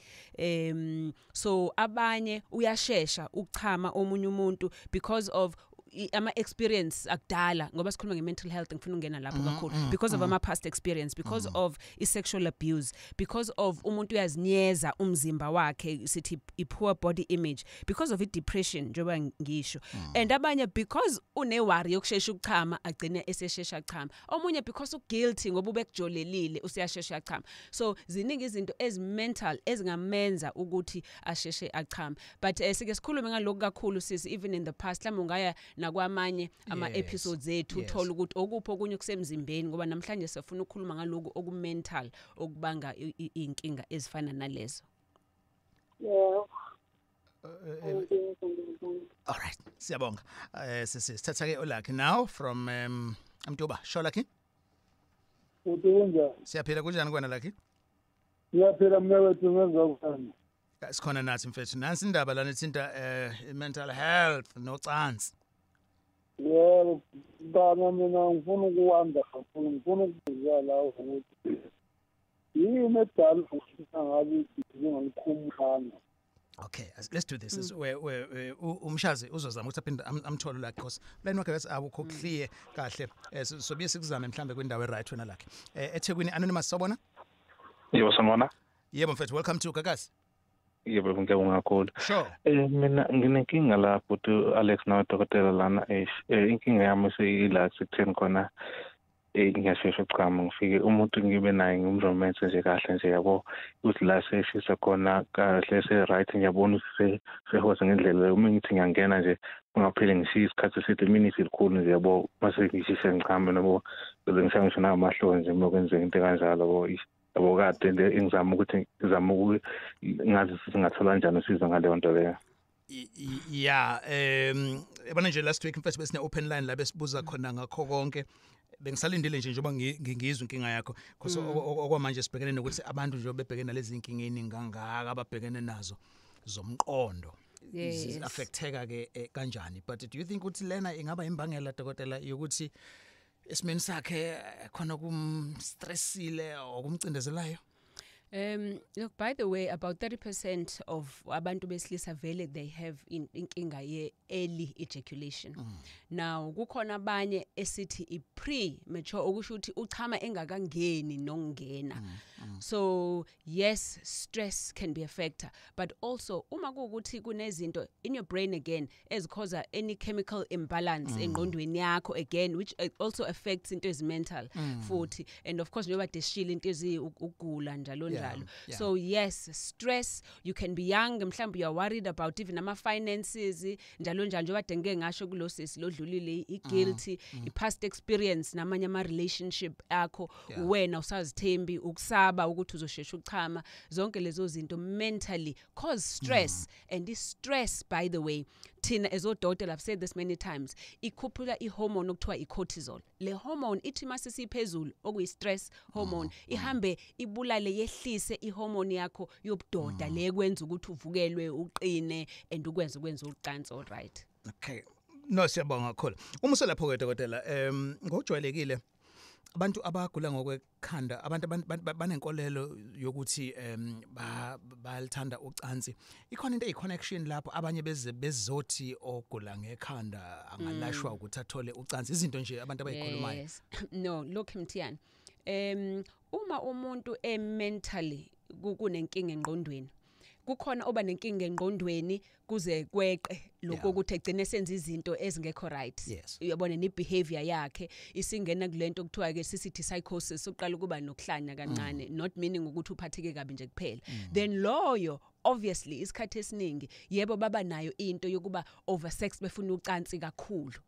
So abanye uyashesha ukuchama omunye umuntu because of ama experience akudala, ngoba sikhuluma nge-mental health, ngifuna ukungena lapho kakhulu, because of ama past experience, because of i-sexual abuse, because of umuntu uyazinyeza umzimba wakhe, sithi i-poor body image, because of i-depression njengoba ngisho, and abanye because une-worry yokushesha ukuchama agcine eseshesha achama, omunye because uguilty ngoba ubekujolelile useyashesha achama. So ziningi izinto ezi-mental ezingamenza ukuthi asheshe achama, but sike sikhulume ngalokhu kakhulu, sisi, even in the past, mhlawumbe ungaya nakwamanye ama episodes ethu, uthola ukuthi okuphi okunye kusemzimbeni, ngoba namhlanje sifuna ukukhuluma ngalokhu okumental okubanga inkinga ezifana nalezo. Yebo. All right, siyabonga. Sisi, sithatha ke uLucky now from Mtuba. Sho, Lucky. Uthi kunjani? Siyaphila, kunjani kuwena, Lucky? Ngiyaphila mina wethu, ngenza kukhona. Sikhona nathi, mfethu. Nansi indaba lana ethinta mental health nocansi. Yebo, baba, mina ngifuna ukuwanda kakhulu, ngifuna ukubuza la ukuthi yini edala ukuthi ngabe ngingalikhumulanga. Okay, let's do this. We umshazi uzozama ukuthi aphinde amthole la, because line wakhe bese awukho clear kahle. So biye sikuzame mhlambe kwindawo e-right wena, Lucky. eThekwini, Anonymous, sawubona? Yebo, sanibona. Yebo mfethu, welcome to Gagasi. Yebo, ngiyabonga kakhulu. Sure. Mina nginenkinga lapho to Alex nawe dokotela lana, inkinga yami seyila sekutheni khona ngiyashesha ukuchama, ngifike umuntu ngibe naye ngimromance nje kahle nje yabo, uthi la seshisa khona kahle se-right, ngiyabona ukuthi sehoza ngendlela. Uma ngithi ngiyangena nje kungapheli ngishiya isikhathi eside, minutes elikhulu nje yabo, mase ngishise ngichame nabo bese ngishaya ngisho namahloni nje uma kwenzeka into kanjalo yabo. Kade ngizama ukuthi ngizama ngazi singathola kanjani usizo ngaleyo nto leyo. Yeah, yabona nje last week mfethu besine open line la besibuza khona ngakho konke. Bengisalindile nje njengoba ngingizwa inkinga yakho, because okwamanje sibhekene nokuthi abantu nje bebhekene nalezi inkinga eziningi kangaka ababhekene nazo zomqondo. Affecteka ke kanjani? But do you think ukuthi lena ingaba imbangela, dokotela, yokuthi esimeni sakhe khona kumstressile okumcindezelayo? Look, by the way, about 30% of abantu besilisa vele they have inkinga ye early ejaculation. Now kukhona abanye esithi i pre-mature, okusho ukuthi uchama engakangeni nokungena. So yes, stress can be a factor, but also uma kuwukuthi kunezinto in your brain again ezikhoza any chemical imbalance engqondweni yakho again, which also affects into is mental futhi, and of course njengoba deshile into ezikugula njalo njalo. So yes, stress, you can be young, mhlawumbe you are worried about even ama finances njalo njalo, njengoba denge ngasho kulo sisi lodlulile, i guilty, i past experience namanye ama relationship akho, wena usazithembi, ukusaba ukuthi uzoshesha ukuchama, zonke lezo zinto mentally cause stress. And this stress, by the way, thina ezodokotela, I've said this many times, ikhuphula ihormone okuthiwa i-cortisol. Le hormone ithi mase siphezulu, okuyi-stress hormone, ihambe ibulale, yehlise ihormone yakho yobudoda le kwenza ukuthi uvukelwe, uqine and ukwenza ucansi, all right. Okay, no, siyabonga kakhulu. Uma uselapho ke dokotela, ngokujwayelekile abantu abagula ngokwekhanda, abantu banenkolelo yokuthi bayalithanda ucansi. Ikhona into eyiconnection lapho, abanye beze bezothi ogula ngekhanda angalashwa ukuthi athole ucansi, izinto nje abantu abayikhulumayo. Yes. No, look Mthiyane, uma umuntu mentally kunenkinga engqondweni, kukhona oba nenkinga engqondweni kuze kweqe lokho ukuthi egcine senza izinto ezingekho right. Uyabona ne behavior yakhe isingena kulento okuthiwa ke sisithi psychosis, uqala ukuba nokuhlanya kancane, not meaning ukuthi uphatheke kabi nje kuphela. Then loyo obviously isikhathi esiningi yebo baba nayo into yokuba over sex, befuna ucansi kakhulu.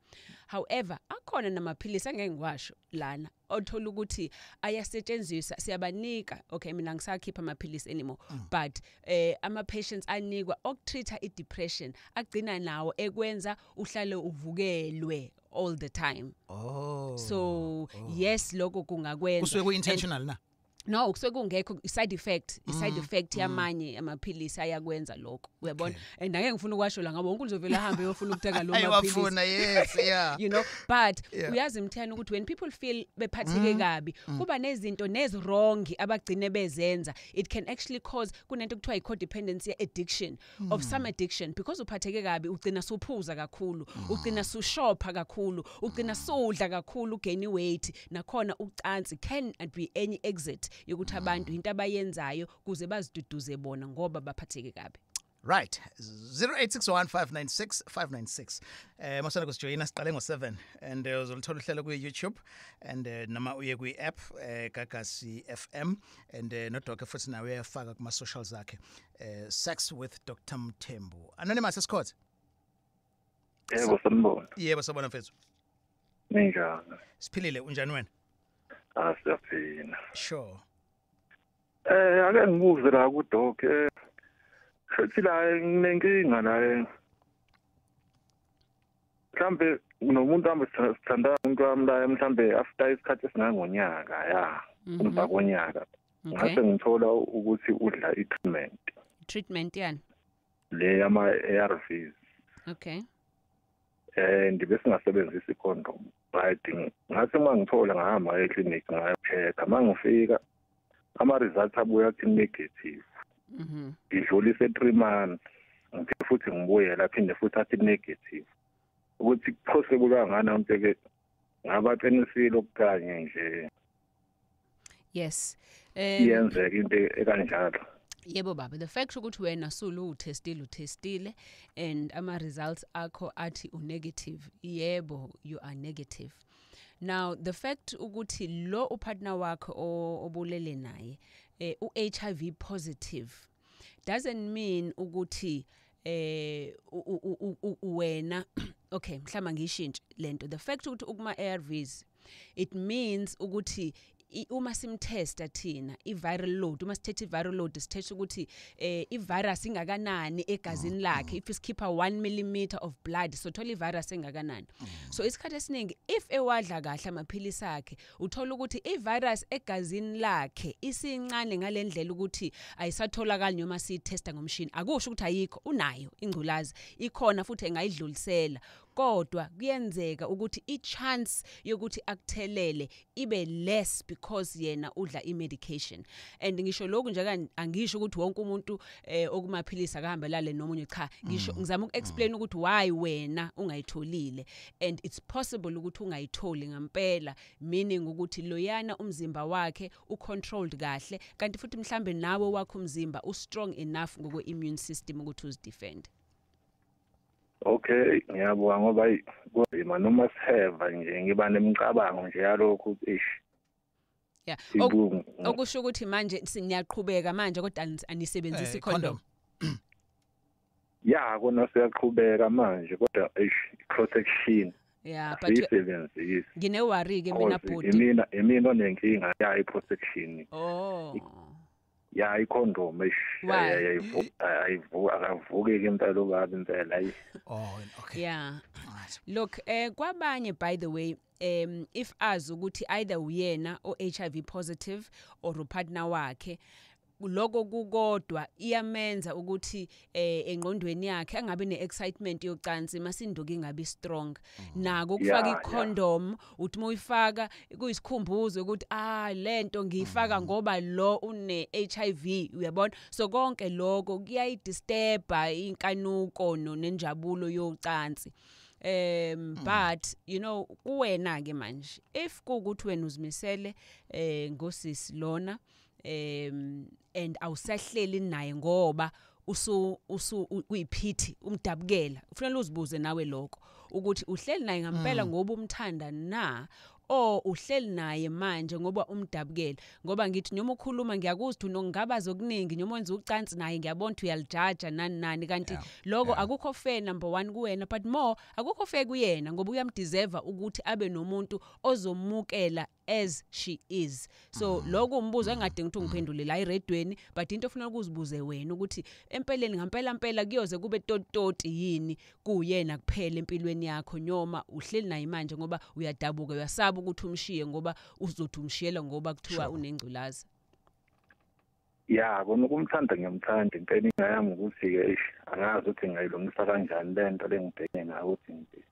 However, akhona namaphilisi angeke ngiwasho lana othola ukuthi ayasetshenziswa, siyabanika. Okay, mina ngisakhipha amaphilisi anymore, but ama patients anikwa okutreat i depression, agcina nawo ekwenza uhlale uvukelwe all the time. Oh. So yes, lokho kungakwenza. Kusuke ku intentional na? No, kusuke kungekho, side effect, i-side effect yamanye amaphilisi ayakwenza lokho, uyabona. And angeke ngifuna ukwasho la ngoba wonke uzovela ahambe uyofuna ukuthenga lo maphilisi. Ayowafuna, yes, yeah. But uyazi Mthiyane ukuthi when people feel bephatheke kabi, kuba nezinto nezi-wrong abagcine bezenza. It can actually cause, kunento kuthiwa i-codependency addiction, of some addiction, because uphatheke kabi ugcina suphuza kakhulu, ugcina sushopha kakhulu, ugcina sudla kakhulu, gain weight. Nakhona ucansi can be any exit yokuthi abantu into abayenzayo kuze baziduduze bona ngoba baphatheke kabi. Right, 0861596596. Masana kusijoyina, siqale ngo7 and uzolithola uhlelo ku YouTube and noma uye kwi app Gagasi FM, and no Doc futhi nawe uyafaka kuma socials zakhe. Sex with Dr Mthembu. Anonymous Escort. Yebo, sanibona. Yebo, sabona mfethu. Ninjani? Siphilile, unjani wena? Asiyaphila. Sure. Ake ngibuze la ku Doc, futhi la nginenkinga la. Mhlambe nomuntu wami sithanda umuntu wami la, mhlambe after isikhathi esingangonyaka, ya, umva konyaka. Ngase ngithola ukuthi udla i-treatment. Treatment yani? Le yama ARVs. Okay. And bese ngasebenzisa icondom. Right, ngathi uma ngithola ngahamba eclinic ngayocheck, mangifika ama results abuya athi negative. Ngidlulise 3 months ngiphinde futhi ngibuyela aphinde futhi athi negative. Ukuthi possible kangana umuntu ngabaqinisile okukanye nje. Yes. Iyenzeka into ekanjalo. Yebo baba, the fact ukuthi wena sulu utestile and ama results akho athi u-negative, yebo, you are negative. Now the fact ukuthi lo upartner wakho obulele naye u-HIV positive doesn't mean ukuthi wena, okay, mhlawumbe ngiyishintshe lento. The fact ukuthi ukuma ARVs, it means ukuthi uma simtesta thina i-viral load, uma sithethe i-viral load, sithethe ukuthi i-virus ingakanani egazini lakhe. If isikhipha 1 mm of blood, so thola i-virus engakanani. So isikhathi esiningi if ewadla kahle amaphilisi akhe, uthola ukuthi i-virus egazini lakhe isincane ngalendlela ukuthi ayisatholakali noma siyitesta ngomshini. Akusho ukuthi ayikho, unayo ingculazi, ikhona futhi engayidlulisela, kodwa kuyenzeka ukuthi i-chance yokuthi akuthelele ibe less because yena udla i-medication. And ngisho lokhu nje, angisho ukuthi wonke umuntu okumaphilisi akahambelale nomunye, cha, ngisho ngizama uku-explain ukuthi why wena ungayitholile. And it's possible ukuthi ungayitholi ngempela, meaning ukuthi loyana umzimba wakhe u-controlled kahle, kanti futhi mhlambe nawe wakho umzimba u-strong enough ngokwe-immune system ukuthi uzidefend. Okay, ngiyabonga, ngoba kunzima noma siheva nje, ngiba nemicabango nje yalokhu ukuthi ish. Yeah, okusho ukuthi manje niyaqhubeka manje kodwa anisebenzisi condom. Ya, kona siyaqhubeka manje kodwa ish, protection. Yeah, but ngine worry ke mina bhuti. Mina onenkinga ya i-protection. Oh. Ya, i-condom eish, ayivuki impela ubaba impela ayi. Oh, okay. Yeah. Look, kwabanye, by the way, if azi ukuthi either uyena o HIV positive or upartner wakhe, lokho kukodwa iyamenza ukuthi engqondweni yakhe angabe ne-excitement yocansi, masinduku ingabi strong. Nako ukufaka i-condom, uthi uma uyifaka kuyisikhumbuzo ukuthi lento ngiyifaka ngoba lo une HIV, uyabona? So konke lokho kuyayidisturba inkanuko nenjabulo yocansi. But you know, kuwena ke manje, if kuukuthi wena uzimisele ngosisi lona and awusahleli naye ngoba usu kuyiphithi umdabukela, ufanele uzibuze nawe lokho ukuthi uhleli naye ngempela ngoba umthanda na, or uhleli naye manje ngoba umdabukela. Ngoba ngithi noma ukhuluma ngiyakuzwa ukuthi unongabaza okuningi, noma wenza ucansi naye ngiyabona ukuthi uyalijaja nani nani, kanti lokho akukho fair, number 1 kuwena, but more akukho fair kuyena, ngoba uyamdeserve ukuthi abe nomuntu ozomukela as she is. So lokho umbuzo engadingi ukuthi ungiphendule la eredweni, but into ofuna ukuzibuze wena ukuthi empeleni ngempela mpela kuyoze kube tototi yini kuyena kuphela empilweni yakho, noma uhleli naye manje ngoba uyadabuka, uyasaba ukuthi umshiye ngoba uzothi umshiyela ngoba kuthiwa unengculazi. Ya, kona ukumthanda ngiyamthanda, inkinga yami ukuthi-ke eish, angazi ukuthi ngingayilungisa kanjani lento lengibhekene nayo ukuthi nje.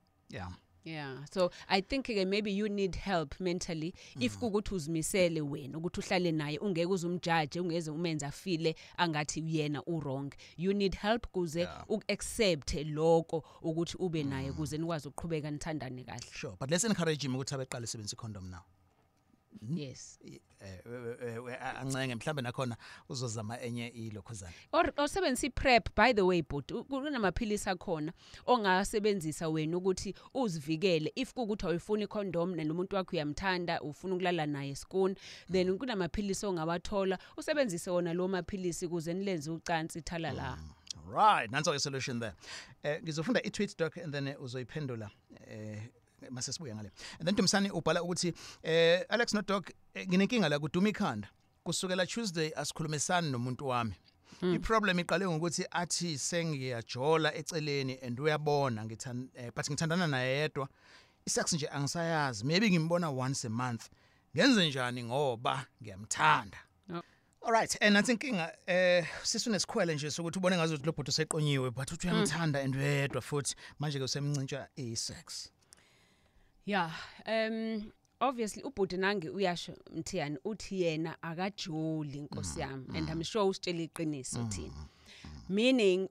Yeah, so I think maybe you need help mentally. If kukuthi uzimisele wena ukuthi uhlale naye, ungeke uzumjaje, ungeze umenza feel angathi yena u-wrong. You need help kuze uku-accept lokho ukuthi ube naye kuze nikwazi ukuqhubeka nithandane kahle. Sure, but let's encourage him ukuthi abeqale sebenzisa condom now. Yes. Ancenge mhlambe nakhona uzozama enye ilokhuzana. Or sebenzisa i-PrEP, by the way, but kunamaphilisi akhona ongasebenzisa wena ukuthi uzivikele. If kukuthi awuyifuni condom nalomuntu wakho uyamthanda, ufuna ukulala naye skoon, then kunamaphilisi ongawathola, usebenzise wona lo maphilisi kuze nilenze ucansi ithala la. Right, nanso ke solution there. Ngizofunda i-tweet, doc, and then uzoyiphendula mase sibuya ngale. And then Dumsani ubhala ukuthi Alex no doc, nginenkinga la, kuduma ikhanda. Kusukela Tuesday asikhulumisani nomuntu wami. I-problem iqale ngokuthi athi sengiyajola eceleni and uyabona ngithanda, but ngithandana naye yedwa. I-sex nje angisayazi. Maybe ngimbona once a month. Ngenze njani ngoba ngiyamthanda? Alright, and nansi inkinga, sisu nesikhwele nje sokuthi ubone ngazuthi lo bhuti useqonyiwe, but uthi uyamthanda and uyedwa futhi manje ke usemncintsha i-sex. Yeah, obviously ubhuti nange uyasho Mthiyane, uthi yena akajoli, nkosi yami, and I'm sure usitshela iqiniso thina. Meaning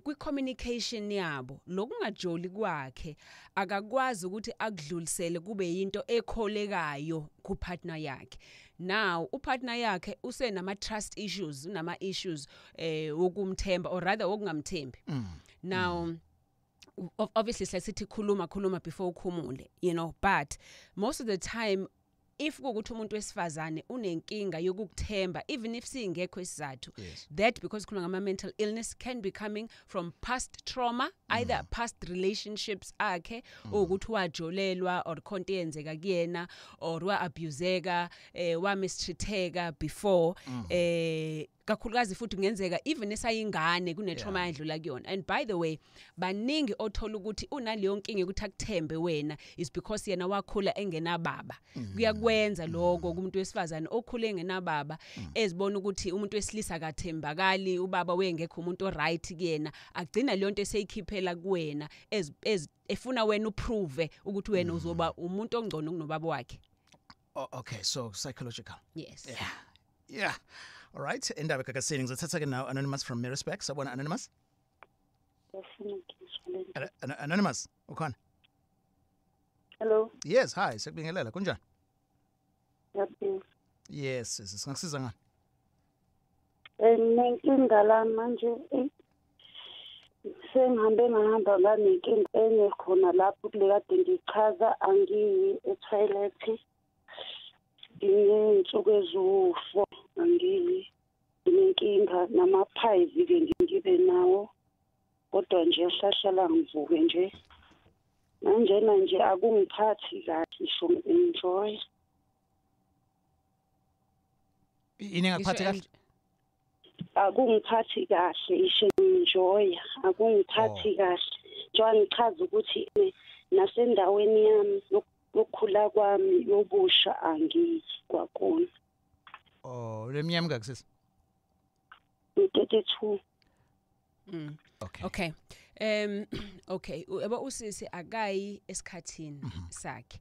Kwi communication yabo, lokungajoli kwakhe akakwazi ukuthi akudlulisele kube yinto ekholekayo ku partner yakhe. Now upartner yakhe usenama trust issues, unama issues wokumthemba, or rather wokungamthembi. Now obviously sithi khuluma khuluma before ukhumule, but most of the time if kukuthi umuntu wesifazane unenkinga yokukuthemba, even if singekho isizathu, that because khuluma ngama mental illness can be coming from past trauma, either past relationships akhe, ukuthi wajolelwa or khonto eyenzeka kuyena, or wa-abuseka, wa mistreateka before, kakhulukazi futhi kungenzeka even esayingane kune trauma yadlula kuyona. And by the way, baningi othola ukuthi unaleyo nkinga ukuthi akuthembe wena is because yena wakhula engenababa. Kuyakwenza lokho kumuntu wesifazane okhule engenababa, ezibona ukuthi umuntu wesilisa akathembakali, ubaba wengekho umuntu oright kuyena, agcina leyo nto eseyikhiphela kuwena, efuna wena uprove ukuthi wena uzoba umuntu ongcono kunobaba wakhe. Oh, okay, so psychological. Yes. Yeah. All right, indaba kakasini ngizothatha ke now Anonymous from Maritzburg. Sabona Anonymous? Anonymous, ukhona? Hello. Yes, hi, sekubingelela, kunjani? Ngiyaphila. Yes, singakusiza ngani? Nenkinga la manje, sengihambe ngahamba nganenkinga enye khona lapho kule kade ngichaza, angiyi etoilet. Nginensuku eziwu-4 angiyi, nginenkinga namaphayizi-ke ngibe nawo, kodwa nje ahlahlala ngivuke nje manjena nje akungiphathi kahle, ngisho ngi-enjoy. Yini engakuphathi kahle? Akungiphathi kahle, isho ngi-enjoy, akungiphathi kahle. Njengoba ngichaza ukuthi nasendaweni yami yokukhula kwami yobusha angiyi kwakona. Oh, leminyaka mingaki sisi? 32. Okay. Okay, yabo usisi akayi esikhathini sakhe.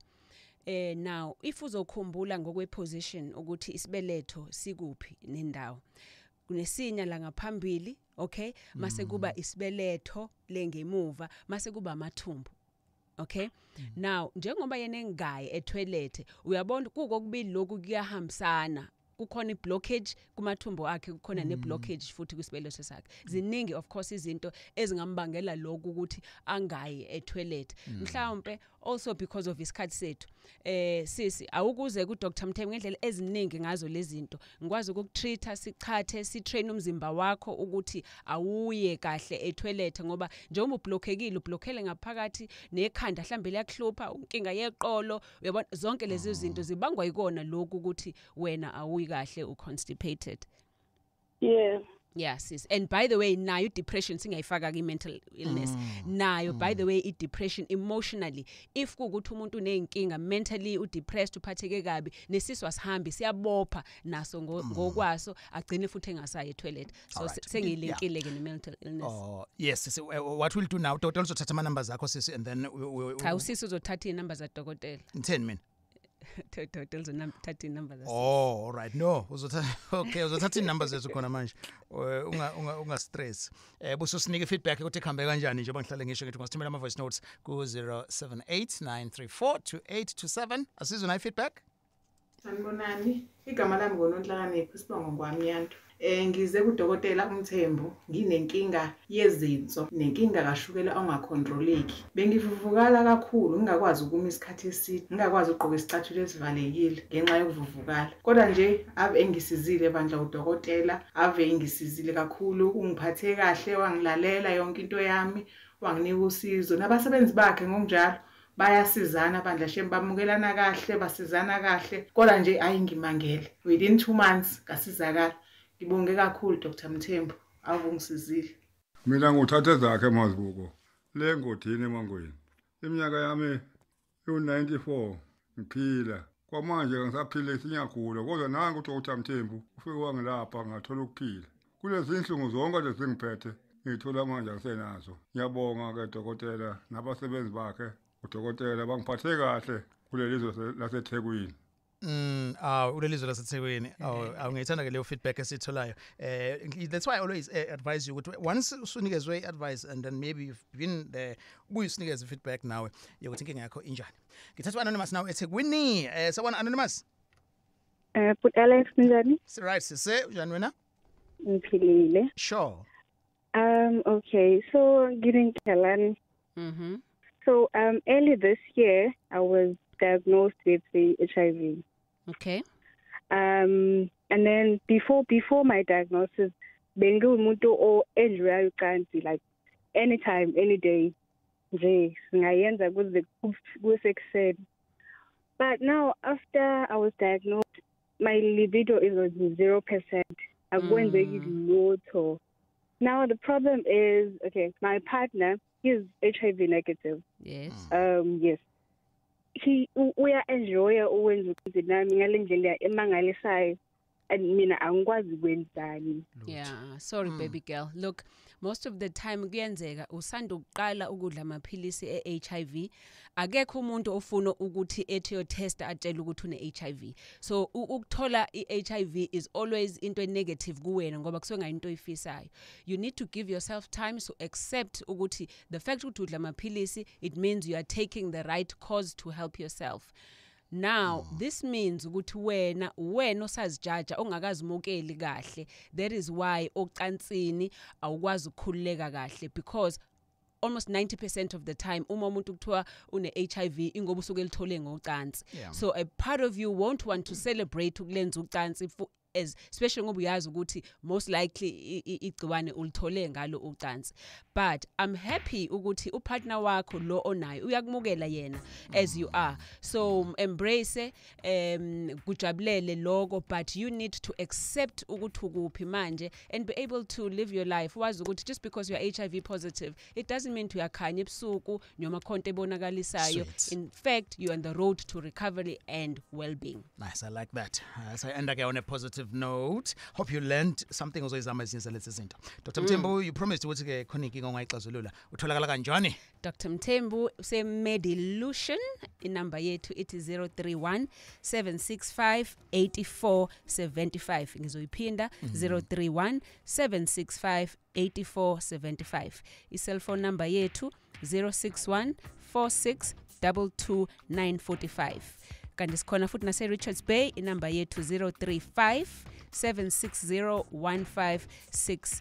Now if uzokhumbula ngokwe position ukuthi isibeletho sikuphi nendawo. Kunesinya la ngaphambili, okay? Mase kuba isibeletho lengemuva, mase kuba amathumbu. Okay? Now njengoba yena engayi etoilet, uyabona kukokubili lokhu kuyahambisana. Kukhona iblockage kumathumbo akhe, kukhona neblockage futhi kwisibeletho sakhe. Ziningi of course izinto ezingambangela lokhu ukuthi angayi etoilet. Mhlawumbe also because of isikhathi sethu. Sisi awukuze ku Dr Mthembu ngendlela eziningi ngazo lezi zinto. Ngikwazi ukukutreata, sichathe, sitrain umzimba wakho ukuthi awuye kahle etoilet, ngoba njengoba ublockekile, ublockele ngaphakathi nekhanda mhlambe liyakuhlupha, inkinga yeqolo, uyabona zonke lezi zinto zibangwa yikona lokhu ukuthi wena awuyi kahle, uconstipated. Yeah. Yeah, sis. And by the way, nayo depression singayifaka ki mental illness. Nayo by the way, i depression emotionally, if kukuthi umuntu unenkinga mentally, u depressed, uphatheke kabi, nesisu asihambi, siyabopha naso ngokwaso, agcine futhi engasayi etoilet. So sengiyilinkile ke ne mental illness. Oh, yes, sis. What we'll do now, doctor uzothatha ama numbers akho sisi, and then cha, usisi uzothatha inamba zadokotela. 10 min. Dokotela uzothatha inamba zasisi. Oh, all right. No, uzothatha, okay, uzothatha inamba zethu khona manje. Unga stress. Buso sinike feedback ukuthi kuhambe kanjani, njengoba ngihlale ngisho ngithi ungasithumela ama voice notes ku 0789342827. Asizwe nayo feedback. Sanibonani, igama lami ngoNonhlakanipho, isibongo ngwami Yanto. Ngize kudokotela uMthembu nginenkinga yezinso, nenkinga kashukela ongacontroleki. Bengivuvukala kakhulu, ngingakwazi ukuma isikhathi eside, ngingakwazi ukugqoka isicathulo esivalekile ngenxa yokuvuvukala. Kodwa nje ave engisizile bandla udokotela, ave engisizile kakhulu, ungiphathe kahle, wangilalela yonke into yami, wanginika usizo. Nabasebenzi bakhe ngokunjalo bayasizana bandla shem, bamukelana kahle, basizana kahle. Kodwa nje ayingimangele, within 2 months ngasizakala. Ngibonge kakhulu Dr Mthembu, awungisizile. Mina nguthathe zakhe Mazibuko le ngodini emangweni. Iminyaka yami u94 ngiphila. Kwamanje ngisaphile, sinyagula, kodwa nangu uDr Mthembu ufike wangilapha ngathola ukuphila. Kulezi inhlungu zonke lezingiphethe ngithola manje ngisenazo. Ngiyabonga ke dokotela nabasebenzi bakhe. Udokotela bangiphathe kahle kuleli zwe laseThekwini. Ulelizwe laseThekwini. Oh, awungithanda ke leyo feedback esitholayo. That's why I always advise you ukuthi once usunikezwe i-advice and then maybe you've been there, ubuye usinikeze feedback nawe yokuthi inkinga yakho injani. Ngithatha anonymous now eThekwini. Sawubona anonymous. But Alex, ninjani? Right, sise, unjani wena? Ngiphilile. Sure. Okay, so nginenkinga. So early this year I was diagnosed with the HIV. Okay. And then before my diagnosis, bengiwumuntu o-enjoy ucansi like anytime, any day. Nje singayenza kuze kusekuseni. But now after I was diagnosed, my libido is on 0%. Akwenzeki lutho. Now the problem is, okay, my partner, he's HIV negative. Yes. Yes. He uya-enjoya ukwenza ucansi nami ngale ndlela emangalisayo, and mina angikwazi ukwenzani. Yeah, sorry baby girl. Look, most of the time kuyenzeka usanda ukuqala ukudla amaphilisi e-HIV. Akekho umuntu ofuna ukuthi ethi yo test atshele ukuthi une HIV. So ukuthola i-HIV is always into negative kuwena ngoba kusuke ngayinto oyifisayo. You need to give yourself time to accept ukuthi the fact ukuthi udla amaphilisi, it means you are taking the right course to help yourself. Now this means ukuthi wena osazijaja ongakazimukeli kahle. That is why ocansini awukwazi ukukhululeka kahle, because almost 90% of the time uma umuntu kuthiwa une HIV ingoba usuke elithole ngocansi. So a part of you won't want to celebrate ukulenza ucansi, as especially ngoba uyazi ukuthi most likely igciwane ulithole ngalo ucansi. But I'm happy ukuthi upartner wakho lo onayo uyakumukela yena as you are, so embrace, kujabulele lokho, but you need to accept ukuthi ukuphi manje and be able to live your life. Wazi ukuthi just because you are HIV positive, it doesn't mean uyakhanya ebusuku noma khonto ebonakalisayo. In fact, you are on the road to recovery and well-being. Nice, I like that. So I end up on a positive note. Hope you learned something ozoyizama ezinye lezi zinto. Dr. Mthembu, you promised ukuthi ke khona inkinga ongayixazulula. Utholakala kanjani? Dr. Mthembu se Medilution, inamba yethu ithi 031 765 8475. Ngizoyiphinda, 031 765 8475. I-cell phone number yethu 061 46 22 945. Kanti sikhona futhi nase Richards Bay, inamba yethu 035 760 1569.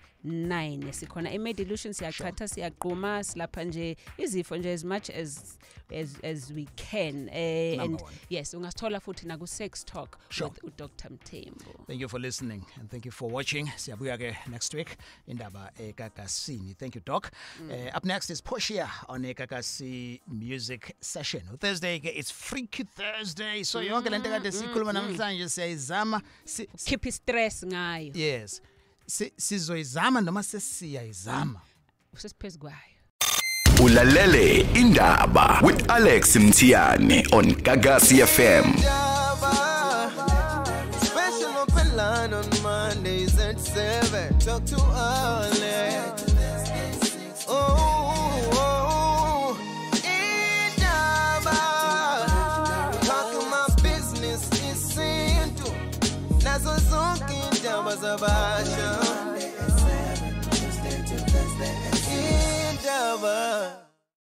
Sikhona eMedilution, siyachatha, siyaqhuma, silapha nje izifo nje as much as we can. And yes, ungasithola futhi naku Sex Talk with Dr. Mthembu. Thank you for listening and thank you for watching. Siyabuya ke next week indaba eGagasini. Thank you, Doc. Up next is Portia on eGagasi Music Session. Thursday ke it's Freaky Thursday. So yonke lento kade sikhuluma namhlanje siyayizama, keep stress ngayo. Yes. Sizoyizama noma sesiyayizama. Usesiphezulu kwayo. Ulalele Indaba with Alex Mthiyane on Gagasi FM. Special open line on Mondays at 7. Talk to Alex. Oh, Indaba. Talk my business isintu. Nazo zonke indaba zabasha. Indaba.